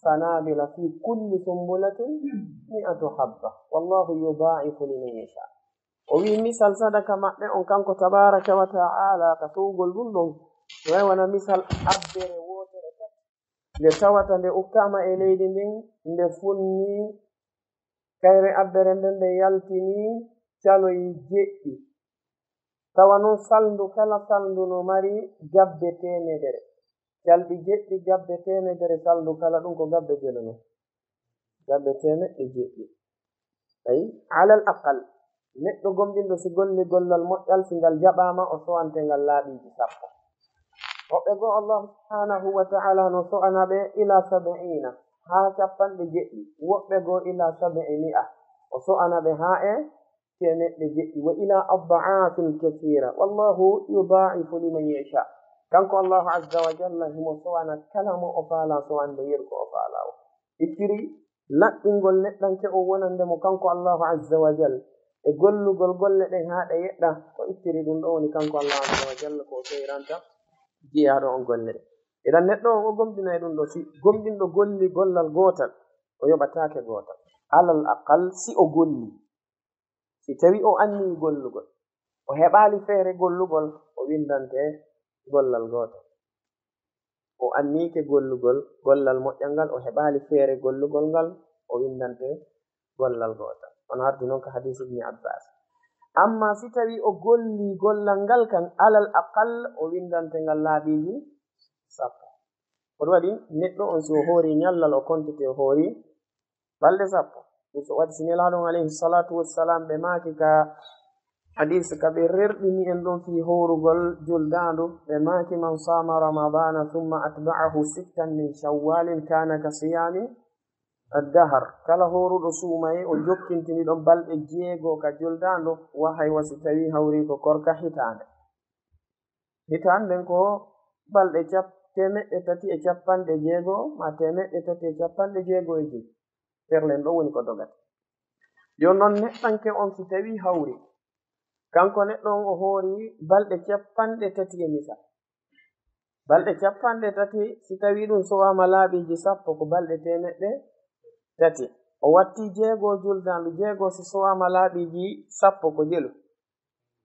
sanabila fi kulli sumbulatin mi'atu habba, wallahu yudha'ifu liman yasha. O wi misal sadaka maɓɓe on kanko tabaraka wa ta'ala ka sowgol ɗum ɗon, no wayi wona misal abbere wootere tan. Nde tawata nde ukkaama e leydi ndin, nde funnii, kayre abbere nden nde yaltinii caloyi jeɗɗi. Tawa non salndu kala salndu no mari gabbe teemedere. Calɗi jeɗɗi, gabbe teemedere, salndu kala ɗum ko gabbe jelo non. Gabbe teemeɗɗe jeɗɗi. Ayi, alal aqal, neɗɗo gomɗinɗo si golli gollal moƴƴal, si ngal jaɓaama, o sowante ngal laaɓiiji sappo. Woɓɓe goo, Allah subhanahu wa ta'ala no so'ana ɓe ila sab'ina, haa cappanɗe jeɗɗi. Woɓɓe goo ila sab'i mi'a, o so'ana ɓe haa e teemeɗɗe jeɗɗi. Wa ila ad'afin kathira, wallahu yudha'ifu liman yasha. Kanko Allahu azza wa jalla himo so'ana kala mo o faala so'ande yeru ko o faala o. Ittiri laɓɓingol neɗɗanke o wonande mo kanko Allahu azza wa jal e gollugol golle ɗen haa ɗe yeɗɗa, ko ittiri ɗum ɗo woni kanko Allahu azza wa jal ko o soyranta jiyaaɗo on golle ɗe. Idan neɗɗo on o gomɗinay ɗum ɗo, si gomɗinɗo golli gollal gootal, o yoɓataake gootal. Alal aqal si o golli, Si tawi o annii gollugol, o heɓaali feere gollugol, o winndante gollal gootal. O anniike gollugol gollal moƴƴal ngal, o heɓaali feere gollugol ngal, o winndante gollal gootal. Kono ardi noon ka hadiis Ibni Abbaas. Amma si tawi o golli gollal ngal kan, alal aqal o winndante ngal laabiiji sappo. Ko ɗum waɗi neɗɗo on, si o hoori ñallal, o kontete o hoori balɗe sappo. Ɗum so waɗi si Nelaaɗo on alayhi salaatu wassalaam, ɓe maaki ka hadiis ka ɓe rerɗini en ɗon fii hoorugol juldaandu, ɓe maaki, "Man saama Ramadaana summa atba'ahu sittan min Shawwaalin kaana ka siyaami ad-dahar." Kala hooruɗo suumaye, o jokkintini ɗon balɗe jeego ka juldaandu, wa hay wa si tawii hawri ko korka hitaande. Hitaande nden ko balɗe cap-, teemeɗɗe tati e capanɗe jeego, maa teemeɗɗe tati e capanɗe jeego e joy. Terle ɗo woni ko dogata. Yo non neɗɗanke on si tawii hawri, kanko neɗɗo on o hoori balɗe capanɗe tati e misal. Balɗe capanɗe tati, si tawii ɗum sowaama laabiiji sappo, ko balɗe teemeɗɗe tati. O watti jeego juldandu, jeego si sowaama laabiiji sappo ko jelu.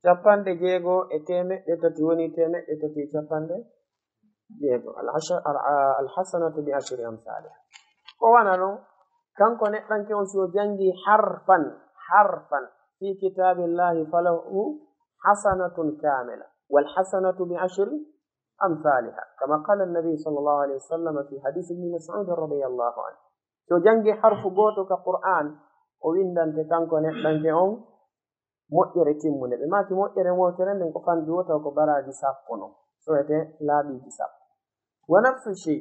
Capanɗe jeego e teemeɗɗe tati woni teemeɗɗe tati e capanɗe jeego. Al asha-, al, a-, al hasanatu bi ashri amsaliha. Ko wana non, kanko neɗɗanke on si o jangi harfan, harfan fi kitabillahi falahu hasanatun kamila. Wal hasanatu bi ashri amsaliha. Kama qala an-nabi sallallahu alayhi wa sallam fi hadith Ibn Mas'ud radiyallahu anhu. Si o jangi harfu gooto ka Qur'an, o windante kanko neɗɗanke on moƴƴere timmunde. Ɓe maaki moƴƴere wootere nden ko fanɗi woo taw ko baraaji sappo non. So wiyete laabiiji sappo. Wa nafsu shay,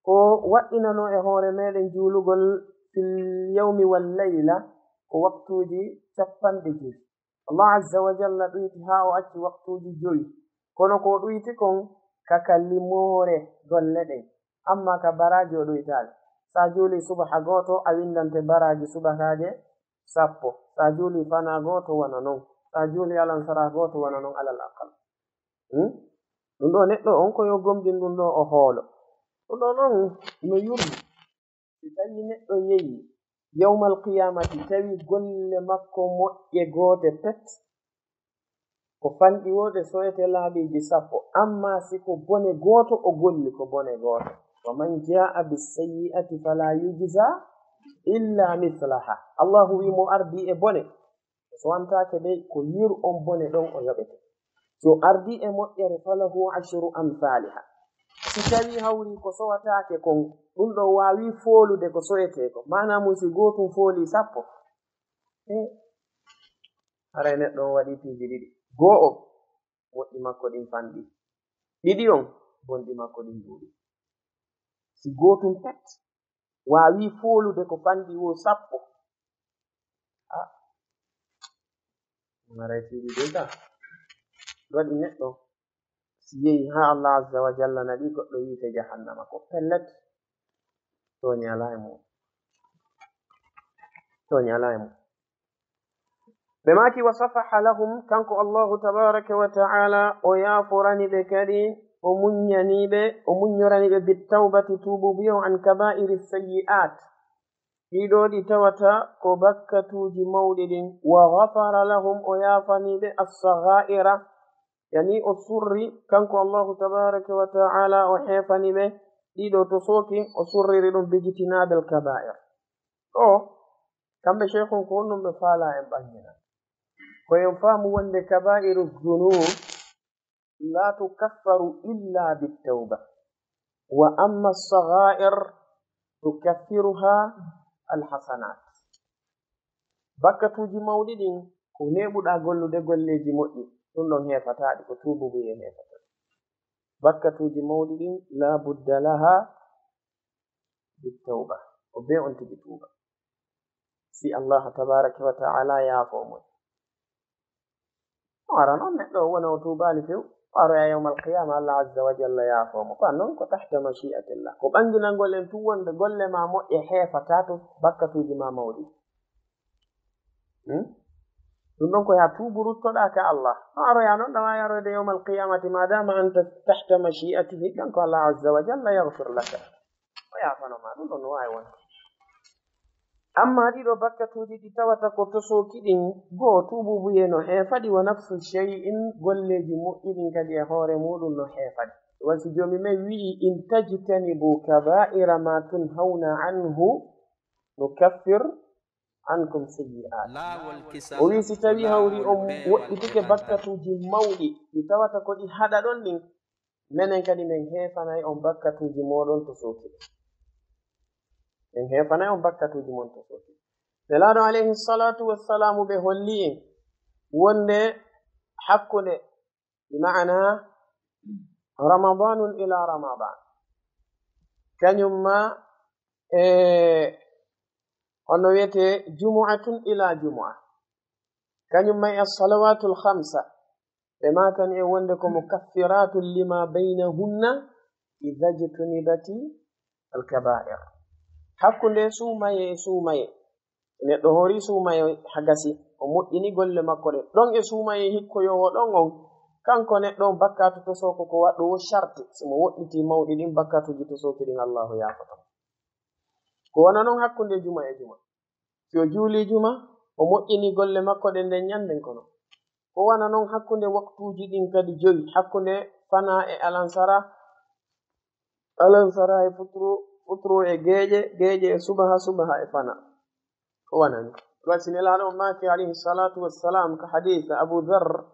ko waɗɗinanoo e hoore meɗen juulugol fil yawmi wal layla ko waktuuji capanɗe joy. Allah azza wa jalla ɗuyti haa o acci waktuuji joy. Kono ko o ɗuyti kon ka, ka limoore golle ɗen. Amma ka baraaji o ɗuytaali. Sa juuli subaha gooto, a windante baraaji subakaaje sappo. Sa juuli fana gooto, wana non. Sa juuli alansara gooto, wana non alal aqal. Hmm? Ɗum ɗo neɗɗo on ko yo gomɗin ɗum ɗo o hoolo. Ɗum ɗo non no yurmi. Si tawi neɗɗo yehi yawmal qiyamati, tawi golle makko moƴƴe goote pet, ko fanɗi woo ɗe soyete laabiiji sappo. Amma si ko bone gooto o golli, ko bone gooto. Wa man jaa bis sayyi'ati fala yujza illa mislaha. Allahu wi mo ardi e bone, o sowantaake dey, ko yiru on bone ɗon o yoɓete. Si o ardii e moƴƴere, falahu ashru amsaliha. Si tawii hawri ko sowataake kon, ɗum ɗo waawi foolude ko soyetee ko. Maanaa mum, si gootum foolii sappo, e haray neɗɗo on waɗii piiji ɗiɗi. Goo on, moƴƴi makko ɗin fanɗi. Ɗiɗi on, bonɗi makko ɗin duuɗi. Si gootum pet waawi foolude ko fanɗi woo sappo. A, maray tiiɗi ɗin ka. Waɗi neɗɗo si yehi haa Allah azza wa jalla naɗi goɗɗo yiite jahannama ko pellet. Tooñi alaa e mum. Tooñi alaa e mum. Ɓe maaki, "Wa safaha lahum," kanko Allahu tabaraka wa ta'ala, o yaaforani ɓe kadi, o muññani ɓe, o muññorani ɓe, "bit tawbati," tuubuubu on, "an kaba'iri sayyi'at." Ɗiɗo ɗi tawata ko bakkatuuji mawɗi ɗin. "Wa ghafara lahum," o yaafani ɓe, "as-sagha'ira," yani o surri, kanko Allahu tabaraka wa ta'ala, o heefani ɓe. Ɗiɗo to sooki, o surriri ɗum, "bijtinabil kaba'ir." Ɗo, kamɓe sheikhun ko honɗum ɓe faala en ɓanngina? Ko en faamu wonde kaba'iru dhunub la tukaffaru illa bit tawba. Wa amma as-sagha'ir tukaffiruha al hasanat. Bakkatuuji mawɗi ɗin ko neeɓuɗaa gollude golleeji moƴƴi, ɗum ɗon heefataa ɗi, ko tuubu buy e heefata. Bakkatuuji mawɗi ɗin la budda laha bit tawba. Ko bee on tigi tuuba. Si Allah tabaraka wa ta'ala yaafo mo. O ara non neɗɗo o wona o tuubaali few. O aroya yawmal qiyama Allah azza wa jalla yaafo mo. Ko an non ko tahta mashi'atillah. Ko ɓanginangol en tun wonde golle ma moƴƴe heefata to bakkatuuji ma mawɗi. Hmm? Ɗum ɗon ko yaa tuubu ruttoɗaa ka Allah. No aroya non ɗawa yaroyde yawmal qiyamati ma dama anta tahta mashi'atihi kanko Allah azza wa jalla yaghfir laka. O yaafano ma ɗum ɗon no waawi wonde. Amma ɗiɗo bakkatuuji ɗi tawata ko tosooki ɗin, goo tuubuubuyee no heefaɗi, wa nafsu shay'in, golleeji moƴƴi ɗin kadi e hoore muuɗum no heefaɗi. Wasi joomi men wi'i, "In tajtanibu kaba'ira ma tunhawna anhu, nukaffir ankum sayyi'at." O wi'i, si tawi hawri on woɗɗitike bakkatuuji mawɗi, ɗi tawata ko ɗi haɗa ɗon ɗin, menen kadi men heefanay on bakkatuuji mooɗon to sooki. Men heefanay on bakkatuuji mon to sooki. Nelaaɗo alayhi salatu wassalamu ɓe holli en wonde hakkunde, bi ma'ana Ramadanun ila Ramadan, kañum ma e hono wiyete jumu'atun ila jumu'a, kañum ma e as-salawatul khamsa, ɓe maakani e wonde ko mukaffiratun lima baynahunna idha jtunibati al-kaba'ir. Hakkunde suumaye e suumaye, neɗɗo hoori suumaye ha gasi, o moƴƴini golle makko ɗen. Ɗon e suumaye hikkoyoowo ɗon on, kanko neɗɗo on bakkatu tosoo ko ko waɗɗo wo sharti, si mo woɗɗiti mawɗi ɗin bakkatuuji tosooki ɗin, Allahu yaafoto mo. Ko wano non hakkunde juma e juma. Si o juuli juma, o moƴƴini golle makko ɗen nden ñanden kono. Ko wano non hakkunde waktuuji ɗin kadi jowi, hakkunde fana e alansara, alansara e futuro, futuro e geeƴe, geeƴe e subaha, subaha e fana. Ko wanani. Ɗum si Nelaaɗo on maaki alayhi salatu wassalam ka hadith Abu Dharr,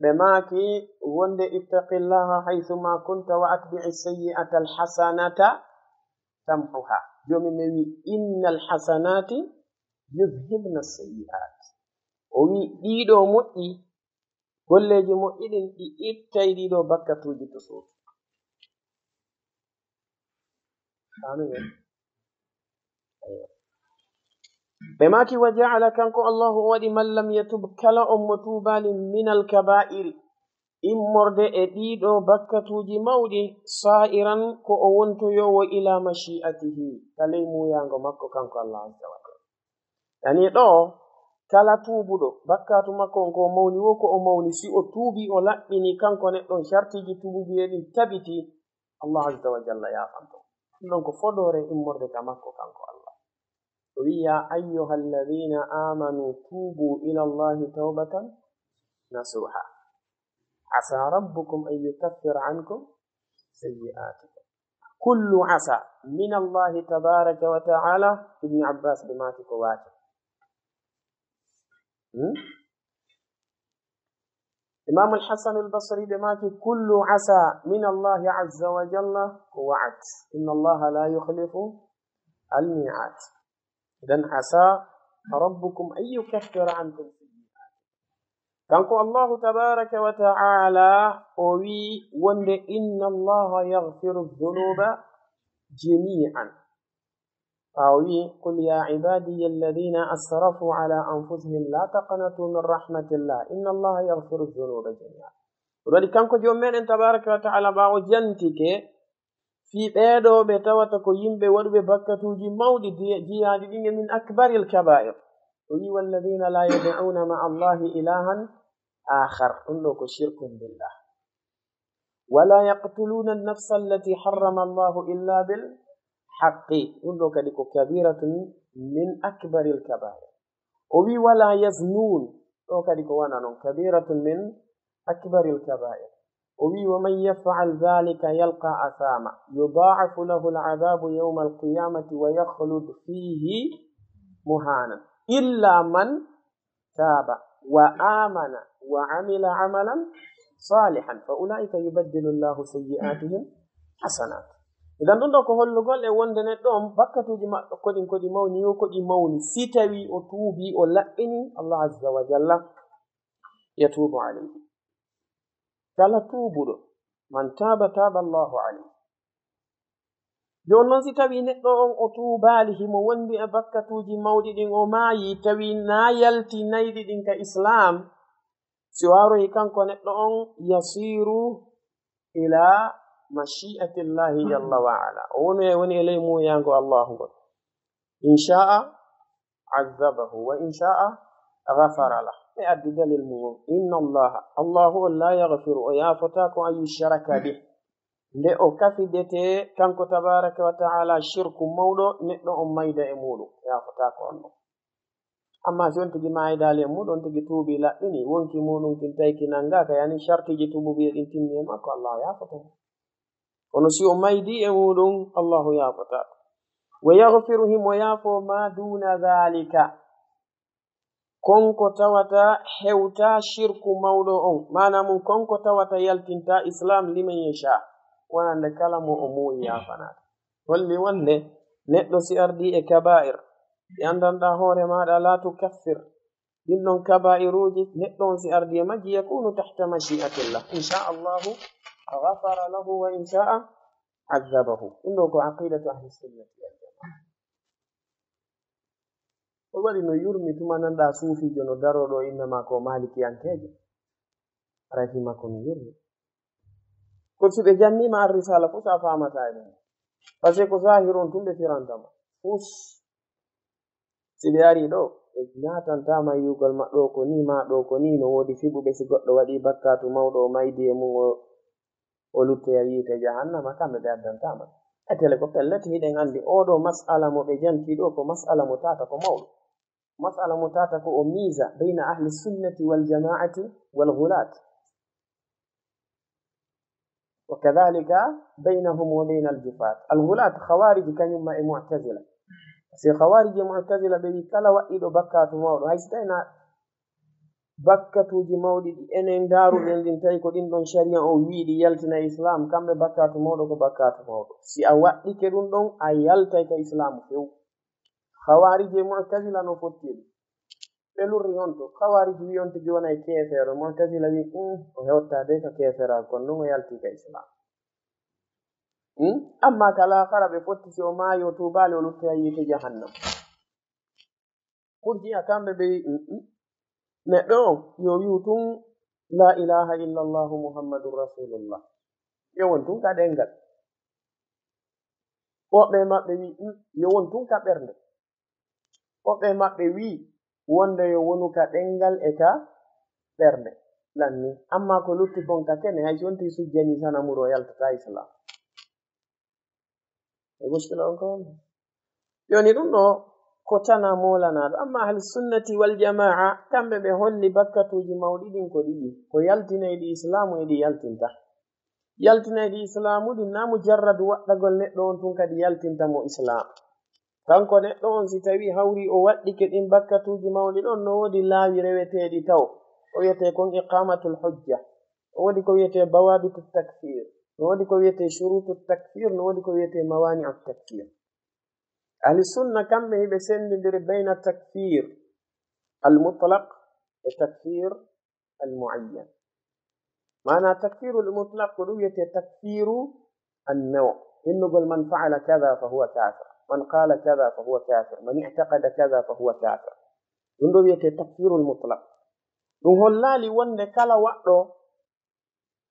ɓe maaki wonde, "Ittaqillaha haythuma kunta wa atbi'i sayyi'ata al-hasanata tamhuha." Joomi men wi, "Innal hasanati yuzhibna sayyi'at." O wi, "Ɗiɗo moƴƴi, golleeji moƴƴi ɗin, ɗi ittay ɗiɗo bakkatuuji to sooki." Amin. Aywa. Ɓe maaki, "Wa ja'ala," kanko Allahu o waɗi, "man lam yatub," kala on mo tuubaali, "minal kaba'iri," immorde e ɗiɗo bakkatuuji mawɗi, "sa'iran," ko o wontoyoowo, "ila mashi'atihi," ka ley muuyaango makko kanko Allah azza wa jalla. Yani ɗo, kala tuubuɗo, bakkatu makko on ko o mawni wo ko o mawni, si o tuubi, o laɓɓini, kanko neɗɗo on, shartiiji tuubuye ɗin tabiti, Allah azza wa jalla yaafanto. Ɗum ɗon ko fodoore immorde ka makko kanko Allah. O wi'i, "Ya ayyuhalladhina amanu tubu ila Allahi tawbatan nasuha. Asa rabbukum an yukaffira ankum sayyi'atikum." Kullu asa min Allahi tabaraka wa ta'ala, Ibn Abbas ɓe maaki ko waati. Hmm? Imam al-Hasan al-Basri ɓe maaki, "Kullu asa min Allahi azza wa jalla ko wa'ad. Inna Allaha la yukhlifu al-mi'ad." Idan asa rabbukum an yukaffira ankum sayyi'atikum. Kanko Allahu tabaraka wa ta'ala o wi wonde, "Inna Allaha yaghfiru dhunuba jami'an." Ɓaawo wi, "Qul ya ibadiya alladhina asrafu ala anfusihim la taqnatu min rahmatillah, inna Allaha yaghfiru dhunuba jami'a." Ɗum waɗi kanko Joomi meɗen tabaraka wa ta'ala, ɓaawo jantike fii ɓeeɗo ɓe tawata ko yimɓe waɗuɓe bakkatuuji mawɗi, di-, jiyaaɗi ɗin e min akbaril kaba'ir. O wi, "Walladhina la yad'una ma'a Allahi ilahan akhar." Ɗum ɗo ko shirkun billah. "Wala yaqtuluna an-nafsa allati harrama Allahu illa bil haqqi." Ɗum ɗo kadi ko kabiratun min akbaril kaba'ir. O wi, "Wala yaznun." Ɗo kadi ko wona non, kabiratun min akbaril kaba'ir. O wi, "Wa man yaf'al dhalika yalqa athama, yudha'afu lahu al-'adhabu yawma al-qiyamati wa yakhlud fihi muhanan, illa man taba wa amana wa amila amalan salihan fa ulaika yubaddilu Allahu sayyi'atihim hasanat." Idan ɗum ɗo ko hollugol e wonde neɗɗo on bakkatuuji maɓɓe koɗin koɗi mawni, yo koɗi mawni, si tawi o tuubi, o laɓɓini, Allah azza wa jalla yatubu alayhi. Kala tuubuɗo, "Man taba taba Allahu alayhi." Jooni non, si tawii neɗɗo on o tuubaali, himo wondi e bakkatuuji mawɗi ɗin, o maayi, tawi naa yalti nayɗi ɗin ka Islaam, si o aroyi kanko neɗɗo on, "yasiru ila mashi'atillahi jalla wa ala." O woni e, woni e ley muuyaango Allaahu ngon. "In sha'a azzabahu wa in sha'a ghafara lah." Ɓe addi dalil mum on. "Inna Allaha," Allaahu on, "la yaghfiru," o yaafotaako, "an yushraka bih." Nde o kafidetee kanko tabaaraka wa ta'ala shirku mawɗo, neɗɗo on mayda e muuɗum, yaafotaako on ɗon. Amma si on tigi maydaali e muuɗum, on tigi tuubi laɓɓini, wonki muuɗum kin tawi ki nangaaka, yani shartiiji tuubuubiyya ɗin timmi e makko, Allah yaafoto mo. Kono si o maydi e muuɗum, Allahu yaafotaako. Wa yaghfiru, himo yaafoo ma duuna dhalika. Kon ko tawata hewtaa shirku mawɗo on, maana mun kon ko tawata yaltintaa Islam, liman yasha, wonande kala mo o muuyi yaafanaade. Holli wonde neɗɗo si ardii e kabaa'ir, ɗi anndanɗaa hoore maaɗa, laa tukaffir, ɗin ɗon kabaa'iruuji, neɗɗo on si ardii e majji, yakunu tahta mashi'atillah. In sha Allahu ghafara lahu wa in sha'a azzabahu. Ɗum ɗo ko aqidatu ahli sunnati wal jamaa. Ko waɗi no yurmi tuma nanɗaa suufiijo no daroo ɗo innama ko maalikiyankeejo. Aray fi makko no yurmi. Ko si ɓe janniima ar-risala fof, so a faamataa e ɗum. Parce que ko zahir on tun ɓe firanta ma. Fus. Si ɓe arii ɗo, ɓe naatantaa ma yi'ugol ma ɗo ko nii, ma ɗo ko nii, no woodi fiɓuɓe si goɗɗo waɗii bakkaatu mawɗo, o maydi e mum, o, o luttoya yiite jahannama, kamɓe ɓe addantaa ma. Etele ko pellet, hiɗen anndi oo ɗo mas'ala mo ɓe janti ɗo ko mas'ala mo tata ko mawɗo. Mas'ala mo tata ko o miisa bayna ahli sunnati wal jama'ati wal ghulat. Wa kadhalika baynahum wa bayna al-jufat. Al-ghulat, khawarij kañum ma e mu'tazila. Si khawarij e mu'tazila ɓe wi kala waɗɗiiɗo bakkaatu mawɗo, hay si tawi na bakkatuuji mawɗi ɗi enen ndaaruɗen ɗin, tawi ko ɗin ɗon sharia o wi'i ɗi yaltina e Islam, kamɓe bakkaatu mawɗo ko bakkaatu mawɗo. Si a waɗɗike ɗum ɗon, a yaltay ka Islam few. Khawarij e mu'tazila no fotti e ɗum. Ɓe lurri on to. Khawarij wi on tigi wona e keefeero. Mu'tazila wi, "Mm, o hewtaa de ka keefeera, kono ɗum o yalti ka Islam." Mm? Amma ka laakara ɓe fotti, si o maayi, o tuubaali, o luttoya yiite jahannam. Murji'a kamɓe ɓe wi, "Mm, mm. Neɗɗo on, yo wi'u tun, la ilaha illallahu Muhammadun Rasulullah. Yo won tun ka ɗengal." Woɓɓe maɓɓe wi, "Mm, yo won tun ka ɓernde." Woɓɓe maɓɓe wi wonde yo wonu ka ɗengal e ka ɓernde. Lanni. Amma ko lutti kon ka kene, hay si wonti sujjani sanamu ɗo, yaltata Islam. E muskila on ko woni. Jooni ɗum ɗo ko tana moolanaaɗo. Amma ahli sunnati wal jamaa, kamɓe ɓe holli bakkatuuji mawɗi ɗin ko ɗiɗi. Ko yaltinayɗi Islaamu e ɗi yaltinta. Yaltinayɗi Islaamu ɗin na mujarradu waɗɗagol neɗɗo on tun kadi yaltinta mo Islaam. Kanko neɗɗo on si tawi hawri o waɗɗike ɗin bakkatuuji mawɗi ɗon, no woodi laawi reweteeɗi taw. Ko wiyetee kon iqamatul hujja. No woodi ko wiyetee bawabitu takfir. No woodi ko wiyetee shurutu takfir. No woodi ko wiyetee mawani'u takfir. Ahli sunna kamɓe hiɓe senndindiri bayna takfir al mutlaq e takfir al muayyan. Maana takfiru al mutlaq ko ɗum wiyetee takfiru an naw. Innugol man fa'ala kada fa huwa kafir. Man qala kada fa huwa kafir. Man i'taqada kada fa huwa kafir. Ɗum ɗo wiyetee takfiru al mutlaq. Ɗum hollaali wonde kala waɗɗo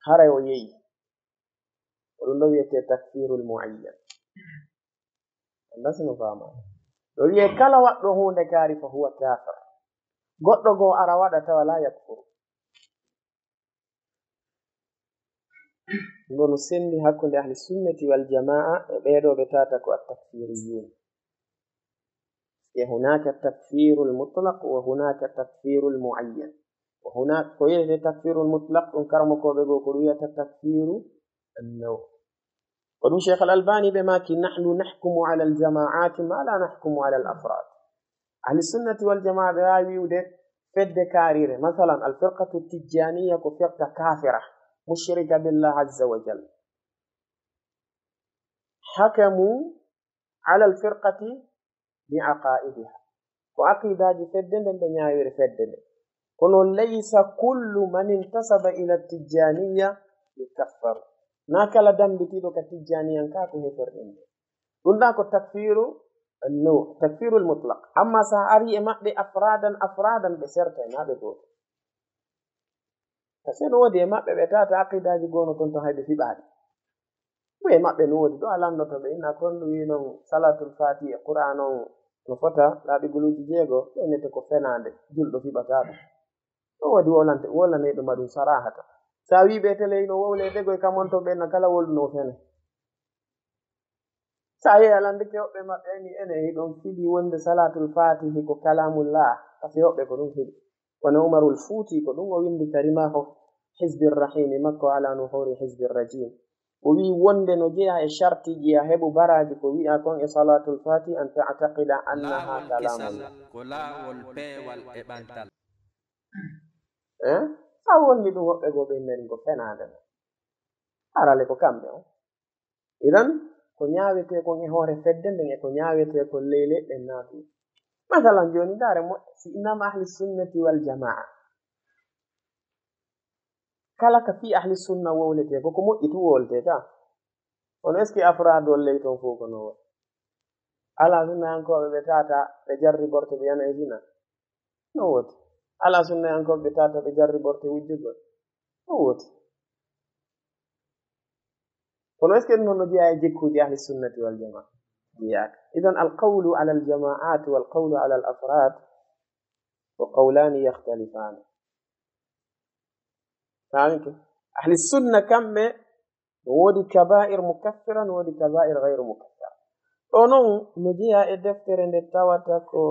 haray o yeyi. Ko ɗum ɗo wiyetee takfirul muayyan. Annda si no faama. Ɗo wiyee kala waɗɗo huunde kaari fa huwa kafir. Goɗɗo goo ara waɗa tawa la yakfuru. Ɗum ɗo no senndi hakkunde ahli sunnati wal jamaa e ɓee ɗo ɓe tata ko at takfiriyun. E hunaka takfirul mutlaq wa hunaka takfirul muayyan. Wa hunaka, ko wiyetee takfirul mutlaq, ɗum karamokooɓe goo ko ɗum wiyata takfiru annaw. Ko ɗum Cheikh Al Albani ɓe maaki, "Nahnu nahkumu ala al jamaati ma la nahkumu ala al afrad." Ahli sunnati wal jamaa ɓe waawi wi'ude fedde kaarire. Masalan, al firqatu tijjaniya ko firqa kafira, mushrika billah azza wa jal. Hakamu ala al firqati bi aqaidiha. Ko aqidaaji fedde nden ɓe ñaawiri fedde nden. Kono laysa kullu man intasaba ila tijjaniya yukaffaru. Na kala dambitiiɗo ka tijjaniyan ka ko heferɗinde. Ɗum ɗa ko takfiru, no, takfirul mutlaq. Amma sa ari e maɓɓe afradan, afradan ɓe serta e maɓɓe gooto. Parce que no woodi e maɓɓe ɓe tata aqidaaji goono ton to hay ɓe fiɓaali. Ɗum e maɓɓe no woodi ɗo a lannoto ɓe inna kon ɗum wi non salatul fati e Qur'an on no fota laaɓi guluuji jeego, ɓe nete ko fenaande, julɗo fiɓata ɗum. No woodi wolante, wolaneyɗo ma ɗum sarahata. So a wii ɓe tele ino wowle e ɓegoy kam on to ɓen na kala wolduno fene. So a yehi alande ke woɓɓe maɓɓe ni ene hiɗon fili wonde salatul fatihi ko kalamullah, parce que woɓɓe ko ɗum fili. Kono Umarul Fuuti ko ɗum o windi ka Rimahu Hizbir Rahimi makko ala nuhuri Hizbir Rajim. O wii wonde no jeyaa e shartiji a heɓu baraji ko wi'a kon e salatul fatihi an ta'taqida annaha kalamullah. Ko laawol peewal e ɓantal. Eh? Sa wonni ɗum woɓɓe goo ɓe nani ko fenaande mo. Arale ko kamɓe on. Idan, ko ñaawetee kon e hoore fedde nden e ko ñaawetee kon ley leɗɗe naatu. Masalan, jooni ndaare moƴƴa, si innama ahli sunnati wal jamaa. Kala ka fii ahli sunna wowletee, ko ko moƴƴi tu wowletee ka. Kono est-ce que afraadol ley ton fof ko no woni? Ala sunnayankooɓe ɓe tata ɓe jarri borto ɓe yana e zina. No woti. Ala sunnayankooɓe ɓe tata ɓe jarri borto wujjugol. No woti. Kono est-ce que ɗum noon no jeyaa e jikkuuji ahli sunnati wal jamaa? Jeyaaka. Idan al qawlu ala al jamaat wal qawlu ala al afraad ko qawlaani yakhtalifaan. Faamike? Ahli sunna kamɓe no woodi kabaa'ir mukaffira, no woodi kabaa'ir gayru mukaffira. Ɗo noon no jeyaa e deftere nde tawata ko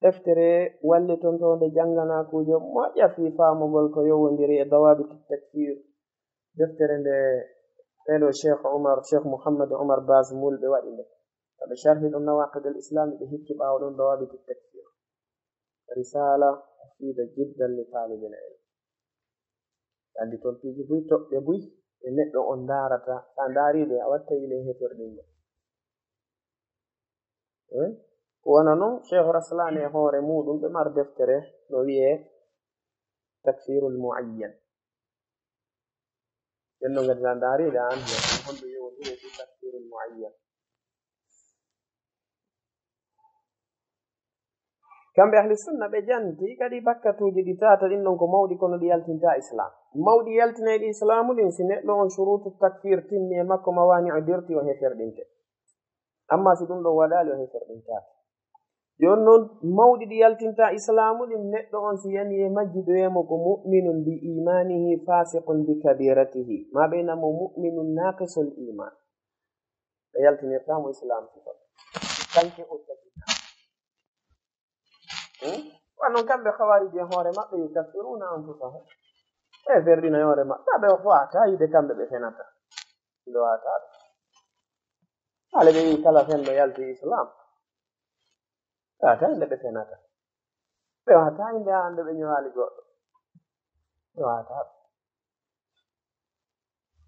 deftere wallitontoonde jannganaakuujo moƴƴa fii faamugol ko yowondiri e dawaabiti takfir. Deftere nde ɓeɗo Cheikh Omar, Cheikh Mouhammad Omar Baz Mul ɓe waɗi nde. Ɓe sharhi ɗum Nawaqid al Islam, ɓe hikki ɓaawo ɗum dawaabiti takfir. Risala mufida jiddan li talibil ilm. Andi toon piiji buy toɓɓe buy e neɗɗo on ndaarata, sa ndaari ɗe a watta ile heferɗingo. Eh? Ko wona noon, Cheikh Raslan e hoore muɗum ɓe mar deftere no wi'e Takfirul Muayyan. Ɓen no ngadi sa ndaari ɗe an, honɗo yowondiri e Takfirul Muayyan. Kamɓe ahli sunna ɓe janti kadi bakkatuuji ɗi tata ɗin ɗon ko mawɗi kono ɗi yaltinta islam. Mawɗi yaltinayɗi islamu ɗin si neɗɗo on shurutu takfir timmi e makko, mawani o dirti o heferɗinte. Amma si ɗum ɗon waɗali o heferɗintaki. Jooni noon mawɗi ɗi yaltinta islamu ɗin neɗɗo on si yani e majji ɗoyemo ko mu'minun bi imanihi fasiqun bi kabiratihi. Ma ɓe namo mu'minun naqisul iman. Ɓe yaltinirta mo islam sifat. Kanke o tabita. Hmm? Wa noon kamɓe khawariji e hoore maɓɓe yukaffiruna anfusahum. Ɓe ferɗina e hoore maɓɓe. Ɓe o fo ata yide kamɓe ɓe fenata. Ɓe wata ɓe. Hale ɓe wi kala fenɗo yalti islam. Ɓe wata inde ɓe fenata. Ɓe wata inde an ɓe ñowaali goɗɗo. Ɓe wata ɓe.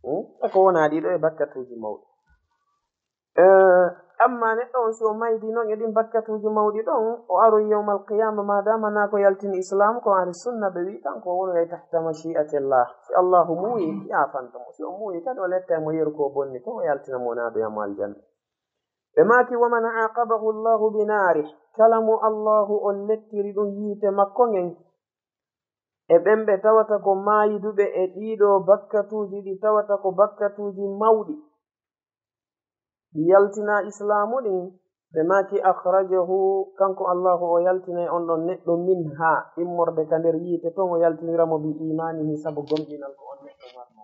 Hmm? E ko wona ɗiɗo e bakkatuuji mawɗi. Eh, amma neɗɗo on si o maydi noon e ɗin bakkatuuji mawɗi ɗon, o aroy yawmal qiyama, ma dama na ko yaltini islam, ko ahli sunna ɓe wi kanko o wonoyay tahta mashi'atillah. Si Allahu muuyi, yaafanto mo. Si o muuyi kadi o letta e mo yeru ko bonni, ko o yaltina mo naado yamo aljanna. Ɓe maaki, wa man aqabahu Allahu bi naari, kala mo Allahu on lettiri ɗum yiite makko ngen, e ɓen ɓe tawata ko maayiduɓe e ɗiɗo bakkatuuji ɗi tawata ko bakkatuuji mawɗi, ɗi yaltina islaamu ɗin, ɓe maaki, akhrajahu, kanko Allahu o yaltinay on ɗon neɗɗo minha, immorde ka nder yiite ton, o yaltinira mo bi imanihi, sabu gomɗinal ko on neɗɗo marno.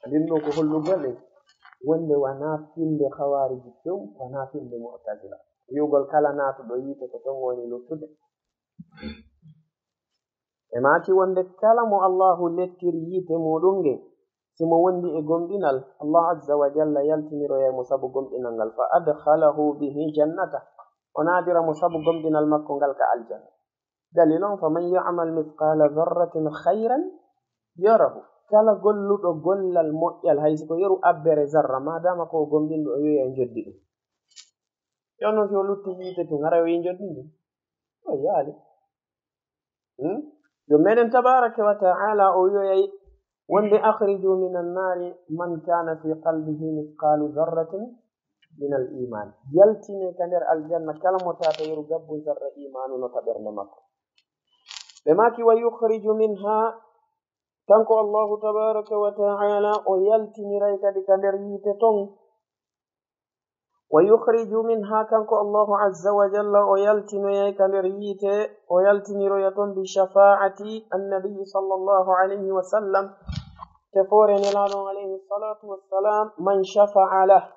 Ndin ɗo ko hollugol en wonde wona finde khawariji few, wona finde mu'tazila. Wi'ugol kala naatuɗo yiite ko ton woni luttude. E maaki wonde kala mo Allahu lettiri yiite muɗum ngen, si mo wondi e gomɗinal, Allah azza wa jalla yaltiniroyay mo sabu gomɗinal ngal, fa adkhalahu bihi jannata, o naadira mo sabu gomɗinal makko ngal ka aljanna. Dalil on, faman ya'mal mithqala dharratin khayran yarahu. Kala golluɗo gollal moƴƴal, hay si ko yeru abbere zarra, ma dama ko o gomɗinɗo, o yoya njoddi ɗum. Yo non si o lutti yiite tun, hara o yi njoddi ndin? O yaali. Hmm? Yo meɗen tabaraka wa ta'ala o yoyay wonde, akhriju min annaari man kana fi qalbihi mithqalu dharratin min al iman. Yaltine ka nder aljanna kala mo tata yeru gabbu zarra imanu no ka ɓernde makko. Ɓe maaki, wa yukhriju minha, kanko Allahu tabaraka wa ta'ala o yaltiniray kadi ka nder yiite ton. Wa yukhriju minha, kanko Allahu azza wa jalla, o yaltinoyay ka nder yiite, o yaltiniroya ton bi shafaa'ati annabi sallallahu alayhi wa sallam, tefoore Nelaaɗo alayhi salatu wassalam, man shafa'a lah,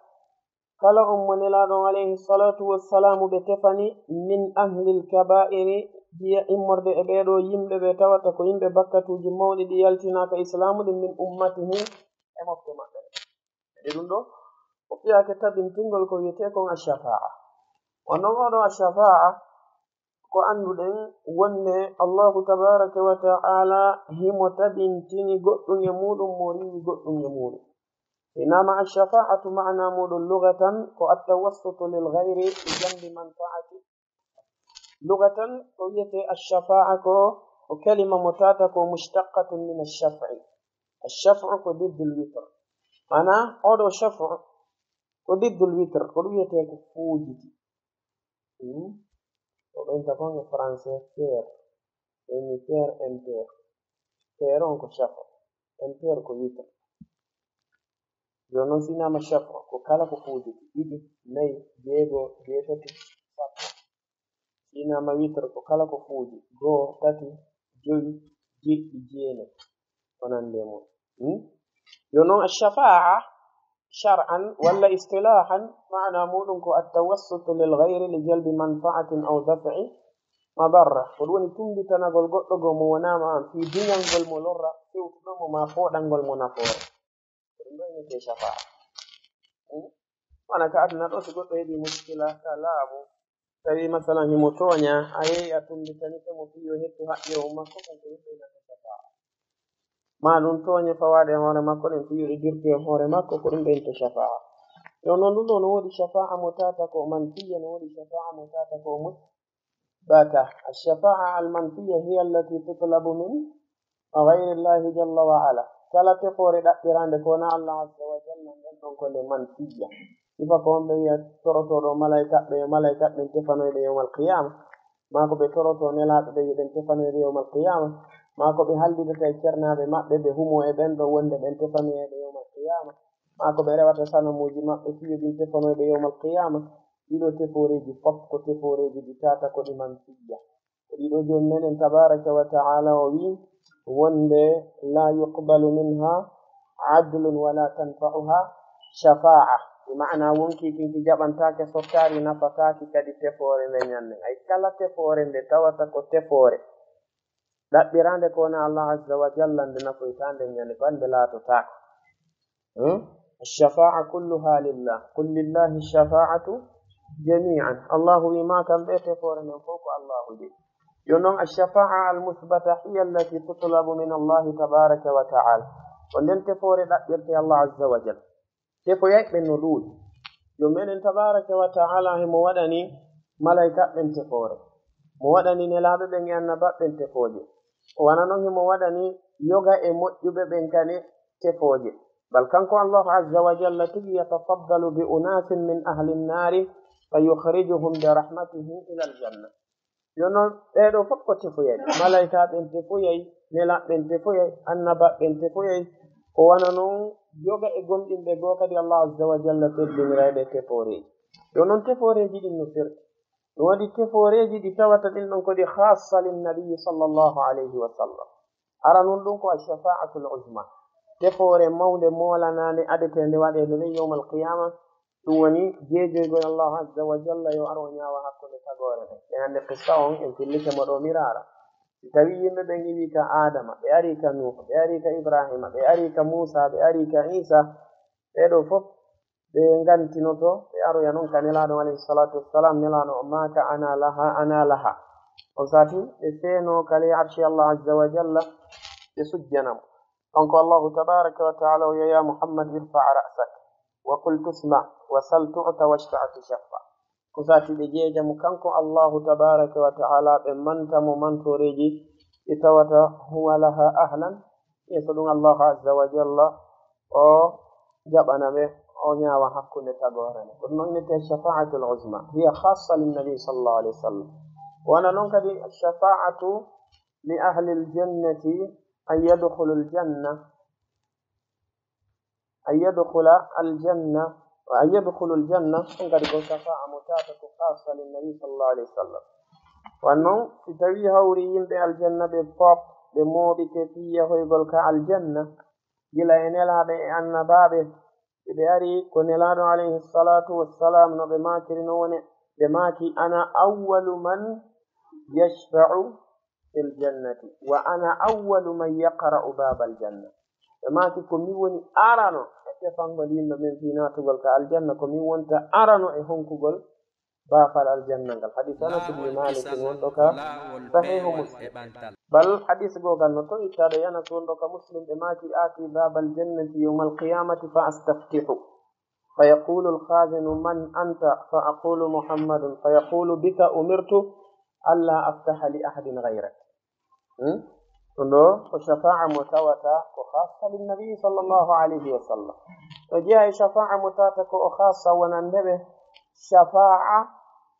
kala on mo Nelaaɗo alayhi salatu wassalam ɓe tefani, min ahlil kaba'iri, jiya immorde e ɓeeɗo yimɓe ɓe tawata ko yimɓe bakkatuuji mawɗi ɗi yaltinaaka islaamu ɗin, min ummatihi, e mofte maɓɓe. E ɗum ɗo, o fiyaake tabintingol ko wiyetee kon ash-shafaa'a. Wano oɗo ash-shafaa'a, ko annduɗen wonde Allahu tabaaraka wa ta'ala himo tabintini goɗɗum e muɗum, mo riiwi goɗɗum e muɗum. Inama ash-shafa'atu, ma'ana muɗum lugatan ko at-tawassutu lil ghayri bi jalbi manfa'ati. Lugatan ko wiyetee ash-shafa'a ko, ko kalima mo tata ko mushtaqqatun min ash-shaf'i. Ash-shaf'u ko diddul witr. Mana oɗo shaf'u ko diddul witr, ko ɗum wiyetee ko fuujiti. Hmm? Ko ɓen ta kon e français pair. Ɓen ni pair impair. Pair on ko shaf'u. Impair ko witr. Jooni noon, si inama shaf'u ko kala ko fuujiti, ɗiɗi, nayi, jeego, jeetati, sappo. Si inama witr ko kala ko fuuji, goo, tati, jowi, jeɗɗi, jeenayi, ko nandi e mum. Hmm? Jooni noon, ash-shafaa'a shar'an walla istilahan, ma'ana muɗum ko at-tawassutu lil ghayri li jalbi manfa'atin aw daf'i madarra. Ko ɗum woni tumbitanagol goɗɗo goo mo wonaa ma an, fii duñangol mo lorra fewtuɗo mo, maa fooɗangol mo nafoore. Ko ɗum ɗo innetee shafaa'a. Hmm? Wano ka aduna ɗo, si goɗɗo heɓi muskila ka laamu, tawi masalan himo tooña, a yehi a tumbitanike mo fii yo hettu haqqeewu makko, kon ko ɗum ɗo innetee shafaa'a. Maa ɗum tooñe fawaaɗe e hoore makko ɗen fii yo ɗe dirtu e hoore makko, ko ɗum ɗo innetee shafaa'a. Yo noon ɗum ɗo no woodi shafaa'a mo tata ko manfiyya, no woodi shafaa'a mo tata ko mus-, bata. Ash-shafaa'a al-manfiyya hiya allati tutlabu min ghayri Allahi jalla wa ala. Kala tefoore ɗaɓɓiraande ko wonaa Allah azza wa jalla, nden ɗon ko nde manfiyya. Sifa ko wonɓe wi'a torotooɗo malaykaaɓe, yo malaykaaɓe ɓen tefanoy ɓe yawmal qiyaama. Maa ko ɓe torotoo nelaaɓe ɓe yo ɓen tefanoy ɓe yawmal qiyaama. Maa ko ɓe haldidata e cernaaɓe maɓɓe, ɓe humoo e ɓen ɗon wonde ɓen tefanoyay ɓe yawmal qiyaama. Maa ko ɓe rewata sanamuuji maɓɓe fii yo ɗin tefanoy ɓe yawmal qiyaama. Ɗiɗo tefooreeji fof ko tefooreeji ɗi tata ko ɗi manfiyya. Ko ɗiɗo Joomi meɗen tabaaraka wa ta'ala o wi'i wonde, "La yuqbalu minha adlun wa la tanfa'uha shafa'a." Bi ma'ana wonkii kin ki jaɓantaake sottaari, nafataaki kadi tefoore nde ñande. Ay kala tefoore nde tawata ko tefoore ɗaɓɓiraande ko wonaa Allah azza wa jalla, nde nafoytaa nde ñande, ko nde laatotaako. Hmm? Ash-shafaa'a kulluha lillah. Qul lillahi ash-shafa'atu jami'an. Allahu wi ma kamɓe tefoore nden fof ko Allahu jeyi. Yo noon ash-shafaa'a al-musbata hiya allati tutlabu min Allahi tabaraka wa ta'ala. Ko nden tefoore ɗaɓɓirte Allah azza wa jalla. Tefoyay ɓen no ɗuuɗi. Yo meɗen tabaraka wa ta'ala himo waɗani malaika ɓen tefoore. Mo waɗani nelaaɓe ɓen e annabaaɓe ɓen tefooje. O wano non himo waɗani yoga e moƴƴuɓe ɓen kadi tefooje. Bal kanko Allahu azza wa jalla tigi yatafaddalu bi unasin min ahli nnaari fa yukhrijuhum bi rahmatihi ila aljanna. Yo non ɓee ɗoo fof ko tefoyay. Malaika ɓen tefoyay, nelaaɓe ɓen tefoyay, annabaaɓe ɓen tefoyay. Ko wano non yoga e gomɗinɓe goo kadi Allah azza wa jalla teddiniray ɓe tefooreeji. Yo non tefooreeji ɗin no firti. No woodi tefooreeji ɗi tawata ɗin ɗon ko ɗi khassa lin nabiyyi sallallahu alayhi wa sallam. Aranun ɗum ko ash-shafa'atul uzma. Tefoore mawnde moolanaande adeteende waɗeede nden yawmal qiyaama. Ɗum woni jeejoygol Allahu azza wa jalla yo ar o ñaawa hakkunde tagoore ɗen. E hannde qissa on en fillike mo ɗo miraara. Si tawi yimɓe ɓen iwi ka Adama, ɓe ari ka Nuuhu, ɓe ari ka Ibrahima, ɓe ari ka Muusa, ɓe ari ka Iisa, ɓee ɗoo fof ɓe ngantinoto, ɓe aroya non ka Nelaaɗo alayhi salatu wassalam, Nelaaɗo o maaka, "Ana laha, ana laha." On sati ɓe seeno ka ley arshi Allah azza wa jalla, ɓe sujjana mo. Kanko Allahu tabaraka wa ta'ala o wi'a, "Ya Muhammad, irfa' ra'sak, wa qul tusma', wa sal tu'ta, washfa' tushaffa'." Ko sati ɓe jeeja mo kanko Allahu tabaraka wa ta'ala, ɓe manta mo mantooreeji ɗi tawata huwa laha ahlan. Yeeso ɗum Allahu azza wa jalla o jaɓana ɓe, o ñaawa hakkunde tagoore nde. Ko ɗum innetee shafa'atul uzma. Hiya khassa lin nabi sallallahu alayhi wa sallam. Wona non kadi shafa'atu li ahli al jannati an yadkhulu al janna. An yadkhula al janna. وأن يدخلوا الجنة, on kadi ko shafa'a mo tata ko khassa lin nabi sallallahu alayhi wa sallam. Wan non, si tawi hawri yimɓe aljanna ɓe pop, ɓe mooɓike fii yahoygol ka aljanna, gila e nelaaɓe e annabaaɓe, si ɓe ari ko nelaaɗo alayhi salatu wassalam no ɓe maakiri no woni, ɓe maaki, "Ana awwalu man yashfa'u fil jannati, wa ana awwalu man yaqra'u babal janna." Ɓe maaki, "Ko mi woni arano e tefangol yimɓe ɓen fii naatugol ka aljanna, ko mi wonta arano e honkugol baafal aljanna ngal." Hadis Anas ibn Malik wonɗo ka Sahihu Muslim. Bal hadis goo gal no to ittaɗo e Anas wonɗo ka Muslim, ɓe maaki, "Ati babal jannati yawmal qiyamati fa astaftihu. Fa yaqulu al khazinu, 'Man anta?' Fa aqulu, 'Muhammadun.' Fa yaqulu, 'Bika umirtu alla aftaha li ahadin ghayrak.'" Hmm? Ɗum ɗo ko shafa'a mo tawata ko khassa lin nabi sallallahu alayhi wa sallam. Ɗo jeyaa e shafa'a mo tata ko o khassa wonande ɓe shafa'a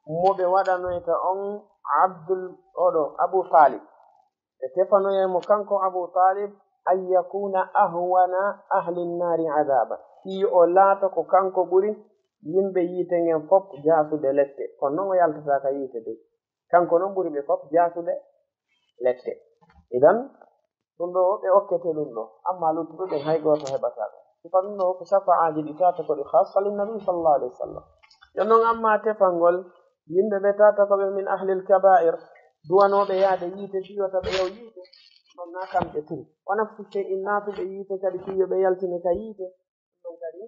mo ɓe waɗanoyta on Abdul, oɗo, Abu Talib. Ɓe tefanoyay mo kanko Abu Talib, "An yakuna ahwana ahli nnaari adhaban." Fii o laato ko kanko ɓuri yimɓe yiite ngen fof jaasude lette. Kono non o yaltata ka yiite de. Kanko non ɓuri ɓe fof jaasude lette. Idan, ɗum ɗo ɓe okkete ɗum ɗo. Amma luttuɓe ɓen hay gooto heɓata ɗum. Sifa ɗum ɗo ko shafa'aaji ɗi tata ko ɗi khassa lin nabi sallallahu alayhi wa sallam. Jon non amma tefangol yimɓe ɓe tata ko ɓe min ahlil kaba'ir, duwanooɓe yaade yiite, fii wota ɓe yaw yiite, ɗon na kamɓe tun. Wa nafsu shay'in, naatuɓe yiite kadi fii yo ɓe yaltine ka yiite. Ɗum ɗon kadi,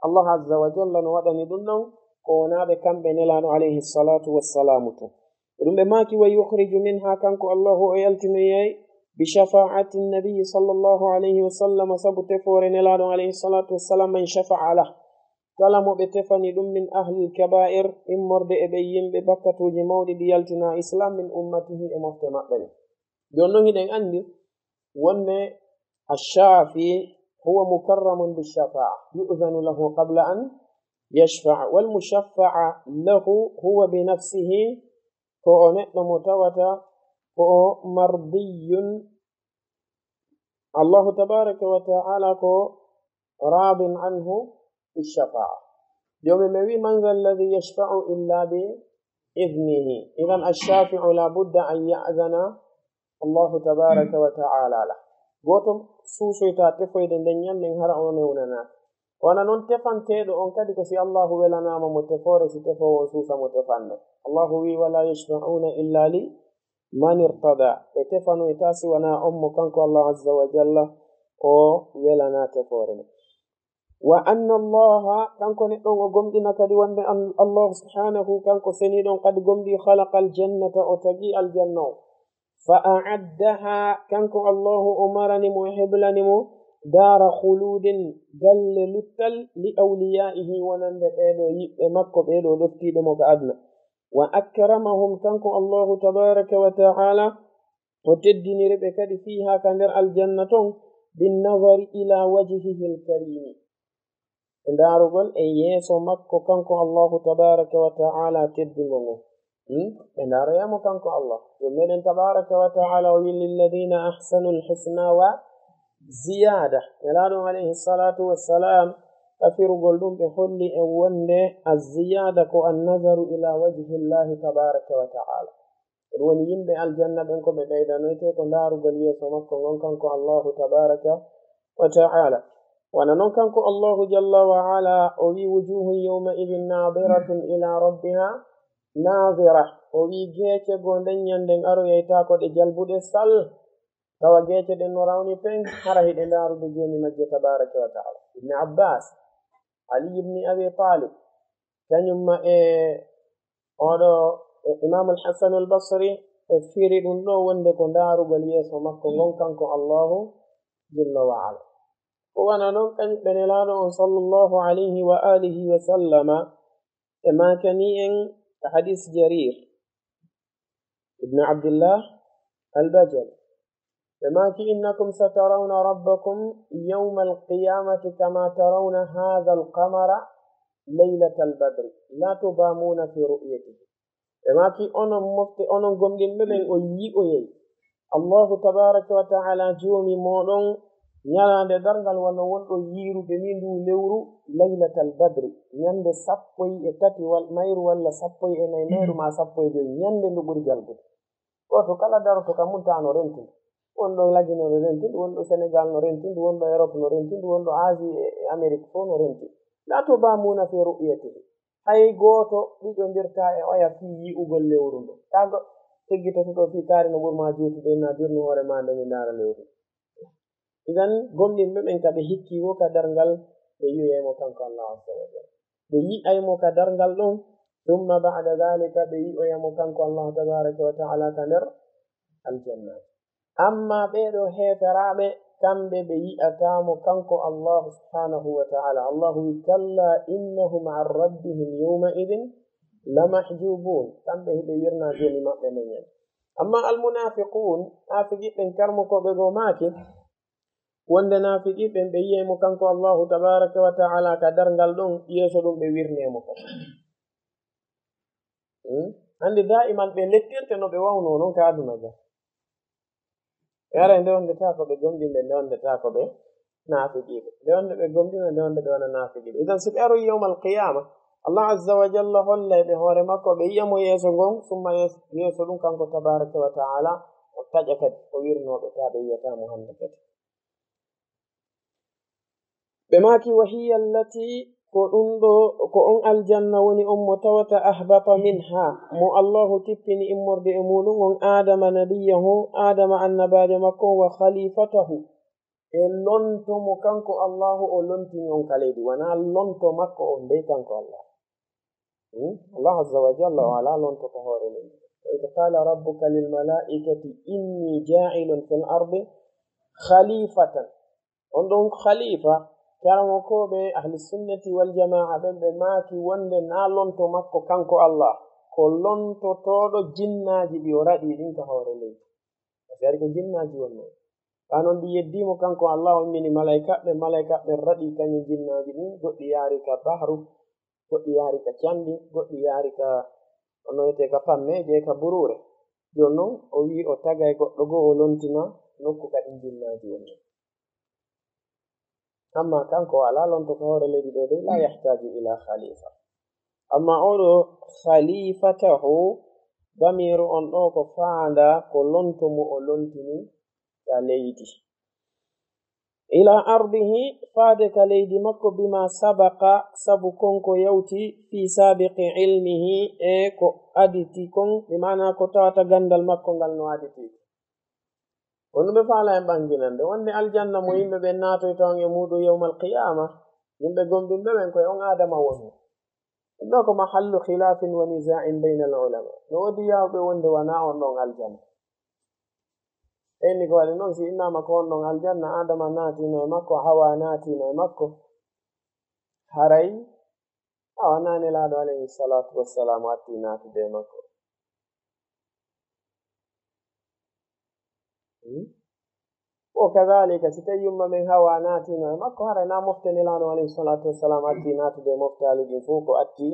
Allah azza wa jalla no waɗani ɗum ɗon ko wonaaɓe kamɓe Nelaaɗo alayhi salatu wassalamu tun. E ɗum ɓe maaki, "Wa yukhriju minha," kanko Allahu o yaltinoyay, "bi shafa'ati nabi sallallahu alayhi wa sallam," sabu tefoore Nelaaɗo alayhi salatu wassalam, "man shafa'a lah." Kala mo ɓe tefani ɗum min ahlil kaba'ir, immorde e ɓe yimɓe bakkatuuji mawɗi ɗi yaltina Islam, min ummatihi, e mofte maɓɓe ɗen. Jooni non hiɗen anndi wonde ash-shafi huwa mukarramun bi shafa'a, yu'zanu lahu qabla an yashfa'a, wal mushaffa'a lahu huwa bi nafsihi, ko o neɗɗo mo tawata ko o mardiyun Allahu tabaraka wa ta'ala ko radin anhu bi shafa'a. Joomi men wi, "Man dha alladhi yashfa'u illa bi idnihi?" Idan ash-shafi'u la budda an ya'zana Allahu tabaraka wa ta'ala lah. Gooto suusoyta tefoyde nden ñande hara o newnanaaka. Wona non tefanteeɗo on kadi ko si Allahu welanaama mo tefoore, si tefoowo on suusa mo tefande. Allahu wi, "Wala yashfa'una illa li man irtada." Ɓe tefanoyta si wona on mo kanko Allah azza wa jalla o welana tefoore nde. Wa anna Allaha, kanko neɗɗo on o gomɗina kadi wonde an-, Allahu subhanahu, kanko seniiɗo on kadi gomɗi, khalaqa al-jannata, o tagi aljanna o. Fa a'addaha, kanko Allahu o marani mo, o heblani mo, dara khuludin, galle luttal, li awliyaihi, wonande ɓeeɗo yiɓɓe makko, ɓeeɗo ɗoftiiɓe mo ka aduna. Wa akramahum, kanko Allahu tabaraka wa ta'ala, o teddiniri ɓe kadi fiiha, ka nder aljanna ton, bin nazari ila wajhihi al-karimi, e ndaarugol e yeeso makko kanko Allahu tabaraka wa ta'ala teddungo ngo. Hmm? Ɓe ndaaroya mo kanko Allah. Yo meɗen tabaraka wa ta'ala o wi, "Lilladhina ahsanul husna wa ziyada." Nelaaɗo alayhi salatu wassalam, ka firugol ɗum ɓe holli e wonde az-ziyada ko an-nazaru ila wajhillahi tabaraka wa ta'ala. Ko ɗum woni yimɓe aljanna ɓen ko ɓe ɓeydanoyte ko ndaarugol yeeso makko ngon kanko Allahu tabaraka wa ta'ala. Wona non kanko Allahu jalla wa ala o wi, "Wujuhun yawma idhin nadiratun ila rabbiha nazira." O wi geece goo nden ñande aroyayta ko ɗe jalbuɗe sal. Tawa geece ɗen no rawni peng, hara hiɗe ndaarude joomi majje tabaraka wa ta'ala. Ibn Abbas, Ali ibn Abi Talib, kañum ma e oɗo, e Imam al-Hasan al-Basri, e firi ɗum ɗo wonde ko ndaarugol yeeso makko ngon kanko Allahu jalla wa ala. Ko wona non kañum ɓe Nelaaɗo on sallallahu alayhi wa alihi wa sallama, e maakani en ka hadis Jarir ibn Abdullah al-Bajali. Ɓe maaki, "Innakum satarawna rabbakum yawmal qiyamati kama tarawna hadha al-qamara laylatal badri, la tudamuna fi ru'yatihi." Ɓe maaki, "Onon mofte, onon gomɗinɓe ɓen, o yi'oyay Allahu tabaraka wa ta'ala joomi mooɗon Ñalaande darngal wano wonɗo yiirude ni ndu lewru laylatal badri, ñande sappo e tati wal-, mayru walla sappo e nayi mayru ma sappo e joy, ñande ndu ɓuri jalbude. Gooto kala daroto ka mum ta no renti ndu. Wonɗo Lagine no renti ndu, wonɗo Senegal no renti ndu, wonɗo Europe no renti ndu, wonɗo Asie e, e Amérique fof no renti. La tudamuna fi ru'yatihi. Hay gooto ɗiɗondirta e oya fii yi'ugol lewru ndu. Kaa go-, teggitoto ɗo fii kaari no ɓuri ma juutude, na dirnu hoore ma nde mi ndaara lewru. Idan, gomɗinɓe ɓen ka ɓe hikki wo ka darngal, ɓe yi'oyay mo kanko Allah azza wa jalla. Ɓe yi'ay mo ka darngal ɗon, thumma ba'da dhalika ɓe yi'oya mo kanko Allah tabaraka wa ta'ala ka nder aljanna. Amma ɓee ɗoo heeferaaɓe, kamɓe ɓe yi'ataa mo kanko Allahu subhanahu wa ta'ala. Allahu wi, "Kalla innahum an rabbihim yawma idhin lamahjubun." Kamɓe hiɓe wirna joomi maɓɓe nden ñande. Amma almunafiqun, naafiqiɓe ɓen, karmokooɓe goo maaki, wonde naafiqiɓe ɓen ɓe yi'ay mo kanko Allahu tabaraka wa ta'ala ka darngal ɗon, yeeso ɗum ɓe wirne mo kadi. Hmm? Anndi daa'iman ɓe lettirte no ɓe wawnoo non ka aduna ga. Ɓe aray nde wonde taa ko ɓe gomɗinɓe, nde wonde taa ko ɓe naafiqiiɓe. Nde wonde ɓe gomɗina, nde wonde ɓe wona naafiqiiɓe. Idan si ɓe aroyi yawmal qiyaama, Allah azza wa jalla hollay ɓe hoore makko, ɓe yi'a mo yeeso ngon, summa yees-, yeeso ɗum kanko tabaraka wa ta'ala, o taƴa kadi, o wirnoo ɓe, taa ɓe yi'ataa mo hannde kadi. Ɓe maaki, "Wa hiya allati," ko ɗum ɗo, ko on aljanna woni on mo tawata, "ahbata minha," mo Allahu tippini immorde e muɗum on Aadama nabiyyahu, Aadama annabaajo makko on, "wa khalifatahu," e lonto mo kanko Allahu o lontini on ka leydi, wanaa lonto makko on dey kanko Allah. Hmm? Allah azza wa jalla o alaa lonto ka hoore leydi. "Wa idh qala rabbuka lil malaikati inni ja'ilun fil ardi khalifatan." On ɗon khalifa, karamokooɓe ahli sunnati wal jamaa ɓen ɓe maaki wonde naa lonto makko kanko Allah, ko lontotooɗo jinnaaji ɗi o raɗi ɗin ka hoore leydi. Parce que ari ko jinnaaji wonnoo. Kaa non ɗi yeddii mo kanko Allah, o immini malaykaaɓe, malaykaaɓe raɗi kañum jinnaaji ɗin, goɗɗi yaari ka bahru, goɗɗi yaari ka canɗi, goɗɗi yaari ka, no wiyetee, ka pamme, jee ka buruure. Jooni non, o wi'i o tagay goɗɗo goo, o lontina nokku ka ɗin jinnaaji woni. Amma kanko o alaa lonto ka hoore leydi ɗoo dey, la yahtaju ila khalifa. Amma oo ɗoo khalifatahu, damiiru on ɗoo ko faandaa ko lonto mo o lontini ka leydi. Ila ardihi, faade ka leydi makko, bima sabaqa, sabu kon ko yawti, fi sabiqi ilmihi, e ko aditi kon, bi maana ko tawata ganndal makko ngal no aditi. Kono ɓe faala en ɓanginande, wonde aljanna mo yimɓe ɓen naatoyta on e muuɗum yawmal qiyaama, yimɓe gomɗinɓe ɓen koye on Aadama woni. Ɗum ɗoo ko mahallu khilafin wa niza'in bayna al ulama. No woodi yaawɓe wonde wanaa on ɗon aljanna. Ɓe inni ko waɗi non, si innaama ko on ɗon aljanna, Aadama naatino e makko, Hawa naatino e makko, haray a wanaa Nelaaɗo alayhi salatu wassalam atti naatude e makko. Hmm? Wo kadhalika, si tawi yumma men Hawa naatino e makko, haray na mofte Nelaaɗo alayhi salatu wassalam atti naatude e moftaali ɗin fof, ko atti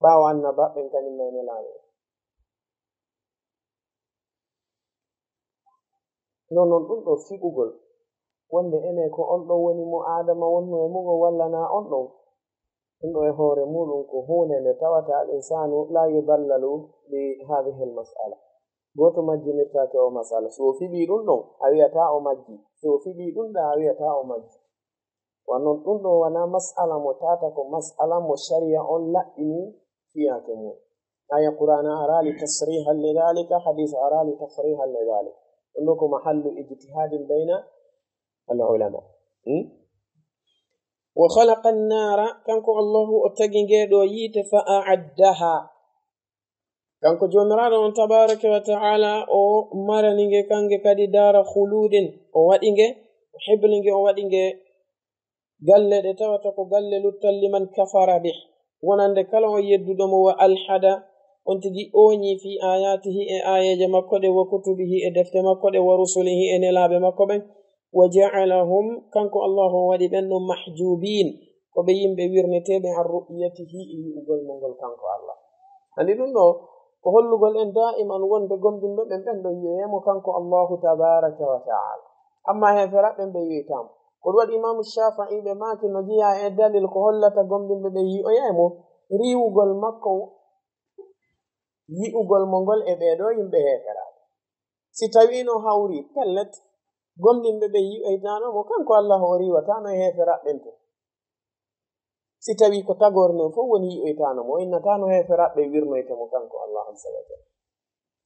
ɓaawo annabaaɓe ɓen kañum e Nelaaɗo. Non non ɗum ɗoo fiɓugol, wonde ene ko on ɗon woni mo Aadama wonnoo e mu'un walla na on ɗon? Ɗum ɗoo e hoore muuɗum ko huunde nde tawata al insaanu la yudallalu bi hadhihi al mas'ala. Gooto majjinirtaake o mas'ala. Si o fiɓii ɗum ɗon, a wi'ataa o majjii. Si o fiɓii ɗum ɗaa, a wi'ataa o majjii. Wano ɗum ɗoo wanaa mas'ala mo tata, ko mas'ala mo shari'a on laɓɓini fiyaake mum. Aya Qur'aana araali tasrihan li dhalika, hadiis araali tasrihan li dhalika. Ɗum ɗoo ko mahallu ijtihadin bayna al ulama. Hmm? Wa khalaqa an-nara, kanko Allahu o tagi nge ɗoo yiite, fa a'addaha. Kanko Joomiraaɗo on tabaaraka wa ta'ala, o marani nge kange kadi daara khuludin, o waɗi nge, o hebli nge, o waɗi nge galle ɗe tawata ko galle luttal, liman kafara bih, wonande kala on yedduɗo mo, wa alhada, on tigi ooñi, fi ayatihi, e aayeeje makko ɗe, wa kutubihi, e defte makko ɗe, wa rusulihi, e nelaaɓe makko ɓen, wa ja'alahum, kanko Allahu o waɗi ɓen ɗon mahjubin, ko ɓe yimɓe wirneteeɓe, an ru'yatihi, e yi'ugol mo ngol kanko Allah. Anndi ɗum ɗoo ko hollugol en daa'iman wonde gomɗinɓe ɓen, ɓen ɗon yi'oyay mo kanko Allahu tabaaraka wa ta'ala. Amma heeferaaɓe ɓen ɓe yi'oytaa mo. Ko ɗum waɗi Imaamu Shaafi'i ɓe maaki no jeyaa e dalil ko hollata gomɗinɓe ɓe yi'oyay mo, riiwugol makko yi'ugol mo ngol e ɓee ɗoo yimɓe heeferaaɓe. Si tawii no hawri, pellet, gomɗinɓe ɓe yi'oytaano mo, kanko Allaahu o riiwataano e heeferaaɓe ɓen tun. Si tawii ko tagoore nden fof woni yi'oytaano mo, o innataano heeferaaɓe wirnoyta mo kanko Allaahu azza wa jalla.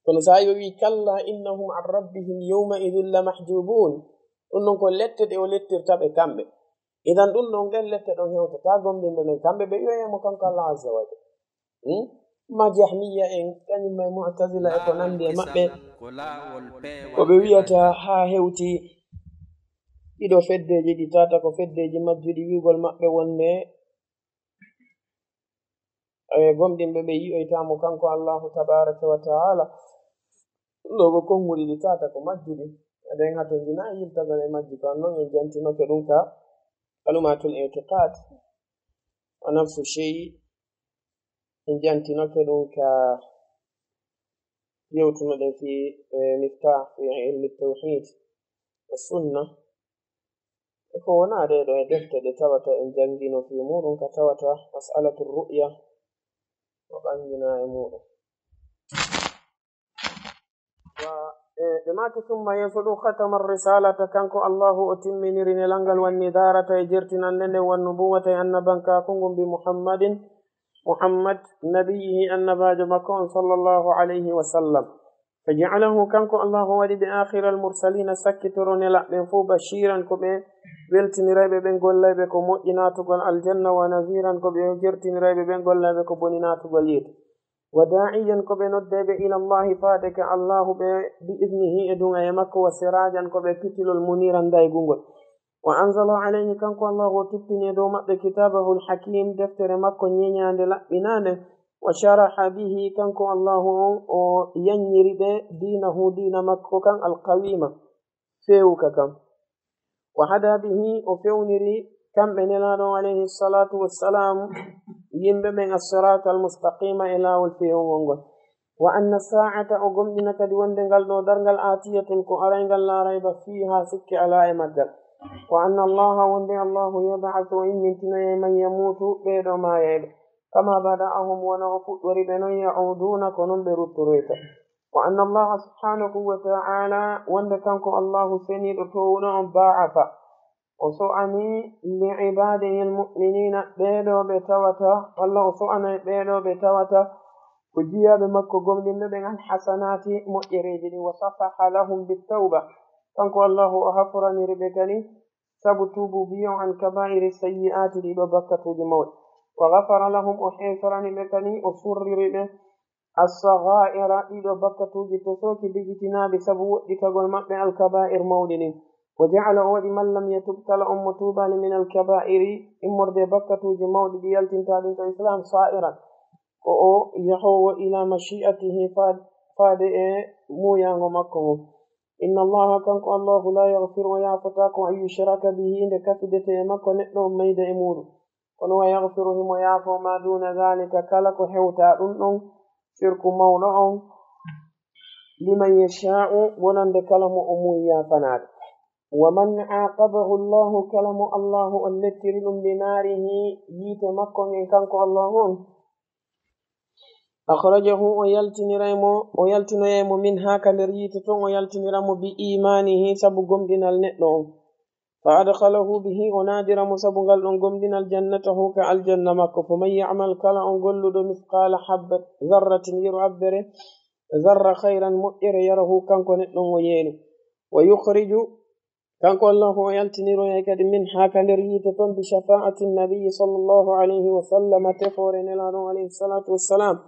Kono so a o wi'i, "Kalla innahum an rabbihim yawma idhin la mahjubun." Ɗum ɗon ko lette ɗe o lettirta ɓe kamɓe. Idan ɗum ɗon, ɗen lette ɗon hewtataa gomɗinɓe ɓen, kamɓe ɓe yi'oyay mo kanko Allah azza wa jalla. Hmm? Ma Jahmiya en, kañum e Mu'tazila e ko nandi e maɓɓe, ko ɓe wi'ata haa hewti ɗiɗo feddeeji ɗi tata ko feddeeji majjuɗi wi'ugol maɓɓe wonde e gomɗinɓe ɓe yi'oytaa mo kanko Allahu tabaraka wa ta'ala. Ɗo ko konnguɗi ɗi tata ko majjuɗi. Eɗen hatonjina e yiltagol e majji, ko non en jantinoke ɗum ka kalumatul i'tiqad. Wa nafsu shay, en jantinoke ɗum ka yewtunoɗen fi, eh, miftah fi ilmi tawhid wa sunna. E ko wonaa ɗee ɗoo e defte ɗe tawata en janngino fii muuɗum, ka tawata mas'alatu ru'ya o ɓanginaa e muuɗum. Wa, e, ɓe maaki, "Summa yeeso ɗum, khatama risalata, kanko Allahu o timminiri nelal ngal, wan nidarata e jertinannde nden, wan nubuwata e annabankaaku ngun, bi Muhammadin, Muhammad, nabiyyihi, annabaajo makko on, sallallahu alayhi wa sallam." Fa ja'alahu, kanko Allahu waɗi ɓe, akhiral mursalina, sakkitoro nelaaɓe ɓen fow, bashiran, ko ɓe weltinirayɓe ɓen gollayɓe ko moƴƴi naatugol aljanna, wa nadhiran, ko ɓe jertinirayɓe ɓen gollayɓe ko boni naatugol yiite, wa da'iyan, ko ɓe noddayɓe, ila Allahi, faade ka Allahu, ɓe bi idnihi, e duŋayee makko, wa sirajan, ko ɓe pitilol muniran daygungol. Wa anzala alayhi, kanko Allahu o tippini e dow maɓɓe, kitabahul hakim, deftere makko ñeñaande laɓɓinaande, wa sharaha bihi, kanko Allahu on o yanñiri ɓe, diinahu, diina makko kan, alqawima, feewuka kan. Wa hada bihi, o fewniri kamɓe Nelaaɗo on alayhi salatu wassalam yimɓe ɓen, assirata almustaqima, e laawol feewungol ngol. Wa anna saa'ata, o gomɗina kadi wonde ngal ɗoo darngal, aatiyatun, ko arayngal, laa rayba fiiha, sikke alaa e maggal. Wa anna Allaha, wonde Allahu, yab'athu, o immintinoyay, man yamuutu, ɓee ɗoo maayayɓe, kama bada'ahum, wano o fuɗɗori ɓe non, ya'uduuna, ko non ɓe ruttoroyta. Wa anna Allaha subhanahu wa ta'ala, wonde kanko Allahu seniiɗo toowuɗo on, ba'atha, o so'ani, li ibaadihi almu'miniina, ɓee ɗoo ɓe tawata, walla o so'anay ɓee ɗoo ɓe tawata ko jiyaaɓe makko gomɗinɓe ɓen, alhasanaati, moƴƴereeji ɗin, wa safaha lahum bittawba, kanko Allahu o hafuraniri ɓe kadi sabu tuubuubu on, an kabaa'iri sayyi'aati, ɗii ɗoo bakkatuuji mawɗi, wa gafara lahum, o heeferani ɓe kadi, o surriri ɓe, as-sagha'ira, ɗii ɗoo bakkatuuji tosooki bijitinaaɗi sabu woɗɗitagol maɓɓe alkabaa'ir mawɗi ɗin. Wa ja'ala, o waɗi, man lam yatub, kala on mo tuubaali, min alkabaa'iri, immorde e bakkatuuji mawɗi ɗi yaltinta ɗin ka Islaam, sa'iran, ko o yahoowo, ila mashi'atihi, fa-, faade e muuyaango makko ngon. Inna Allaha, kanko Allahu, la yaghfiru, o yaafotaako, an yushraka bihi, nde kafidetee e makko neɗɗo on mayda e muuɗum. Kono wa yaghfiru, himo yaafoo, ma duna dhalika, kala ko hewtaa ɗum ɗon, sirku mawɗo on, liman yasha'u, wonande kala mo o muuyi yaafanaade. Wa man aqabahu Allahu, kala mo Allahu on lettiri ɗum, bi naarihi, yiite makko ngen kanko Allahu on, akhrajahu, o yaltiniray mo, o yaltinoyay mo, minha, ka nder yiite ton, o yaltinira mo, bi imanihi, sabu gomɗinal neɗɗo on. Fa adkhalahu bihi, o naadira mo sabu ngal ɗon gomɗinal, jannatahu, ka aljanna makko. Fa man ya'mal, kala on golluɗo, mithqala habbat zarratin, yeru abbere zarra, khayran, moƴƴere, yarahu, kanko neɗɗon o yeenu. Wa yukhriju, kanko Allahu o yaltiniroyay kadi, minha, ka nder yiite ton, bi shafa'ati nabiyyi sallallahu alayhi wa sallam, tefoore Nelaaɗo on alayhi salatu wassalam.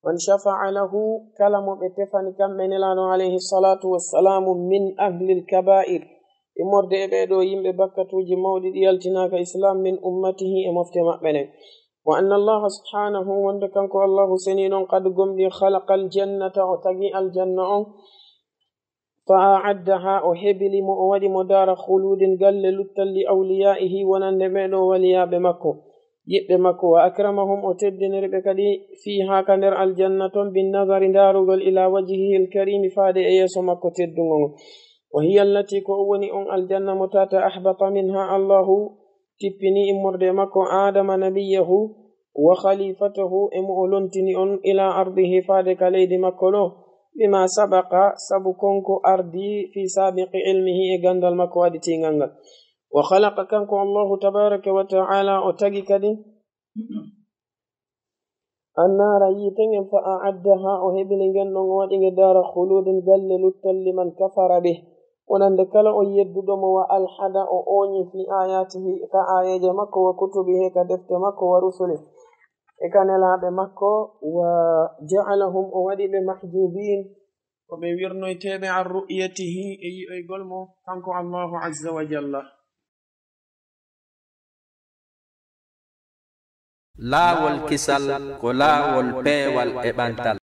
Man shafa'a lahu, kala mo ɓe tefani kamɓe Nelaaɗo alayhi salatu wassalaamu, min ahlil kaba'ir, immorde e ɓee ɗoo yimɓe bakkatuuji mawɗi ɗi yaltinaaka Islaam, min ummatihi, e mofte maɓɓe ɗen. Wa anna Allaha subhanahu, wonde kanko Allahu seniiɗo on, qad gomɗii, khalaqal jannata, o tagi aljanna on, fa a'addaha, o hebili mo, o waɗi mo daara khuludin, galle luttal, li awliyaihi, wonande ɓee ɗoo waliyaaɓe makko, yiɓɓe makko, wa akramahum, o teddiniri ɓe kadi, fiiha, ka nder aljanna ton, bin nazari, ndaarugol, ila wajhihi alkarimi, faade e yeeso makko teddungo ngon. وهي التي, ko o woni on aljanna mo tata, أهبط منها الله, tippini immorde e makko, آدم نبيه وخليفته, e mo o lontini on, إلى أرضه, faade ka leydi makko ɗo, بما سبق, sabu kon ko ardii, في سابق علمه, e ganndal makko aditiingal ngal. وخلق, kanko Allahu tabaraka wa ta'ala, o tagi kadi, النار, yiite ngen, فأعدها, o heɓini ngen ɗon, o waɗi nge دار خلود, galle luttal, لمن كفر به, wonande kala on yedduɗo mo, وألحد, o ooñi, في آياته, ka aayeeje makko, وكتبه, ka defte makko, ورسله, e ka nelaaɓe makko, وجعلهم, o waɗi ɓe, محجوبين, ko ɓe wirnoyteeɓe, عن رؤيته, e yi'oygol mo, kanko Allahu azza wa jalla. Laawol kisal ko laawol peewal e ɓantal.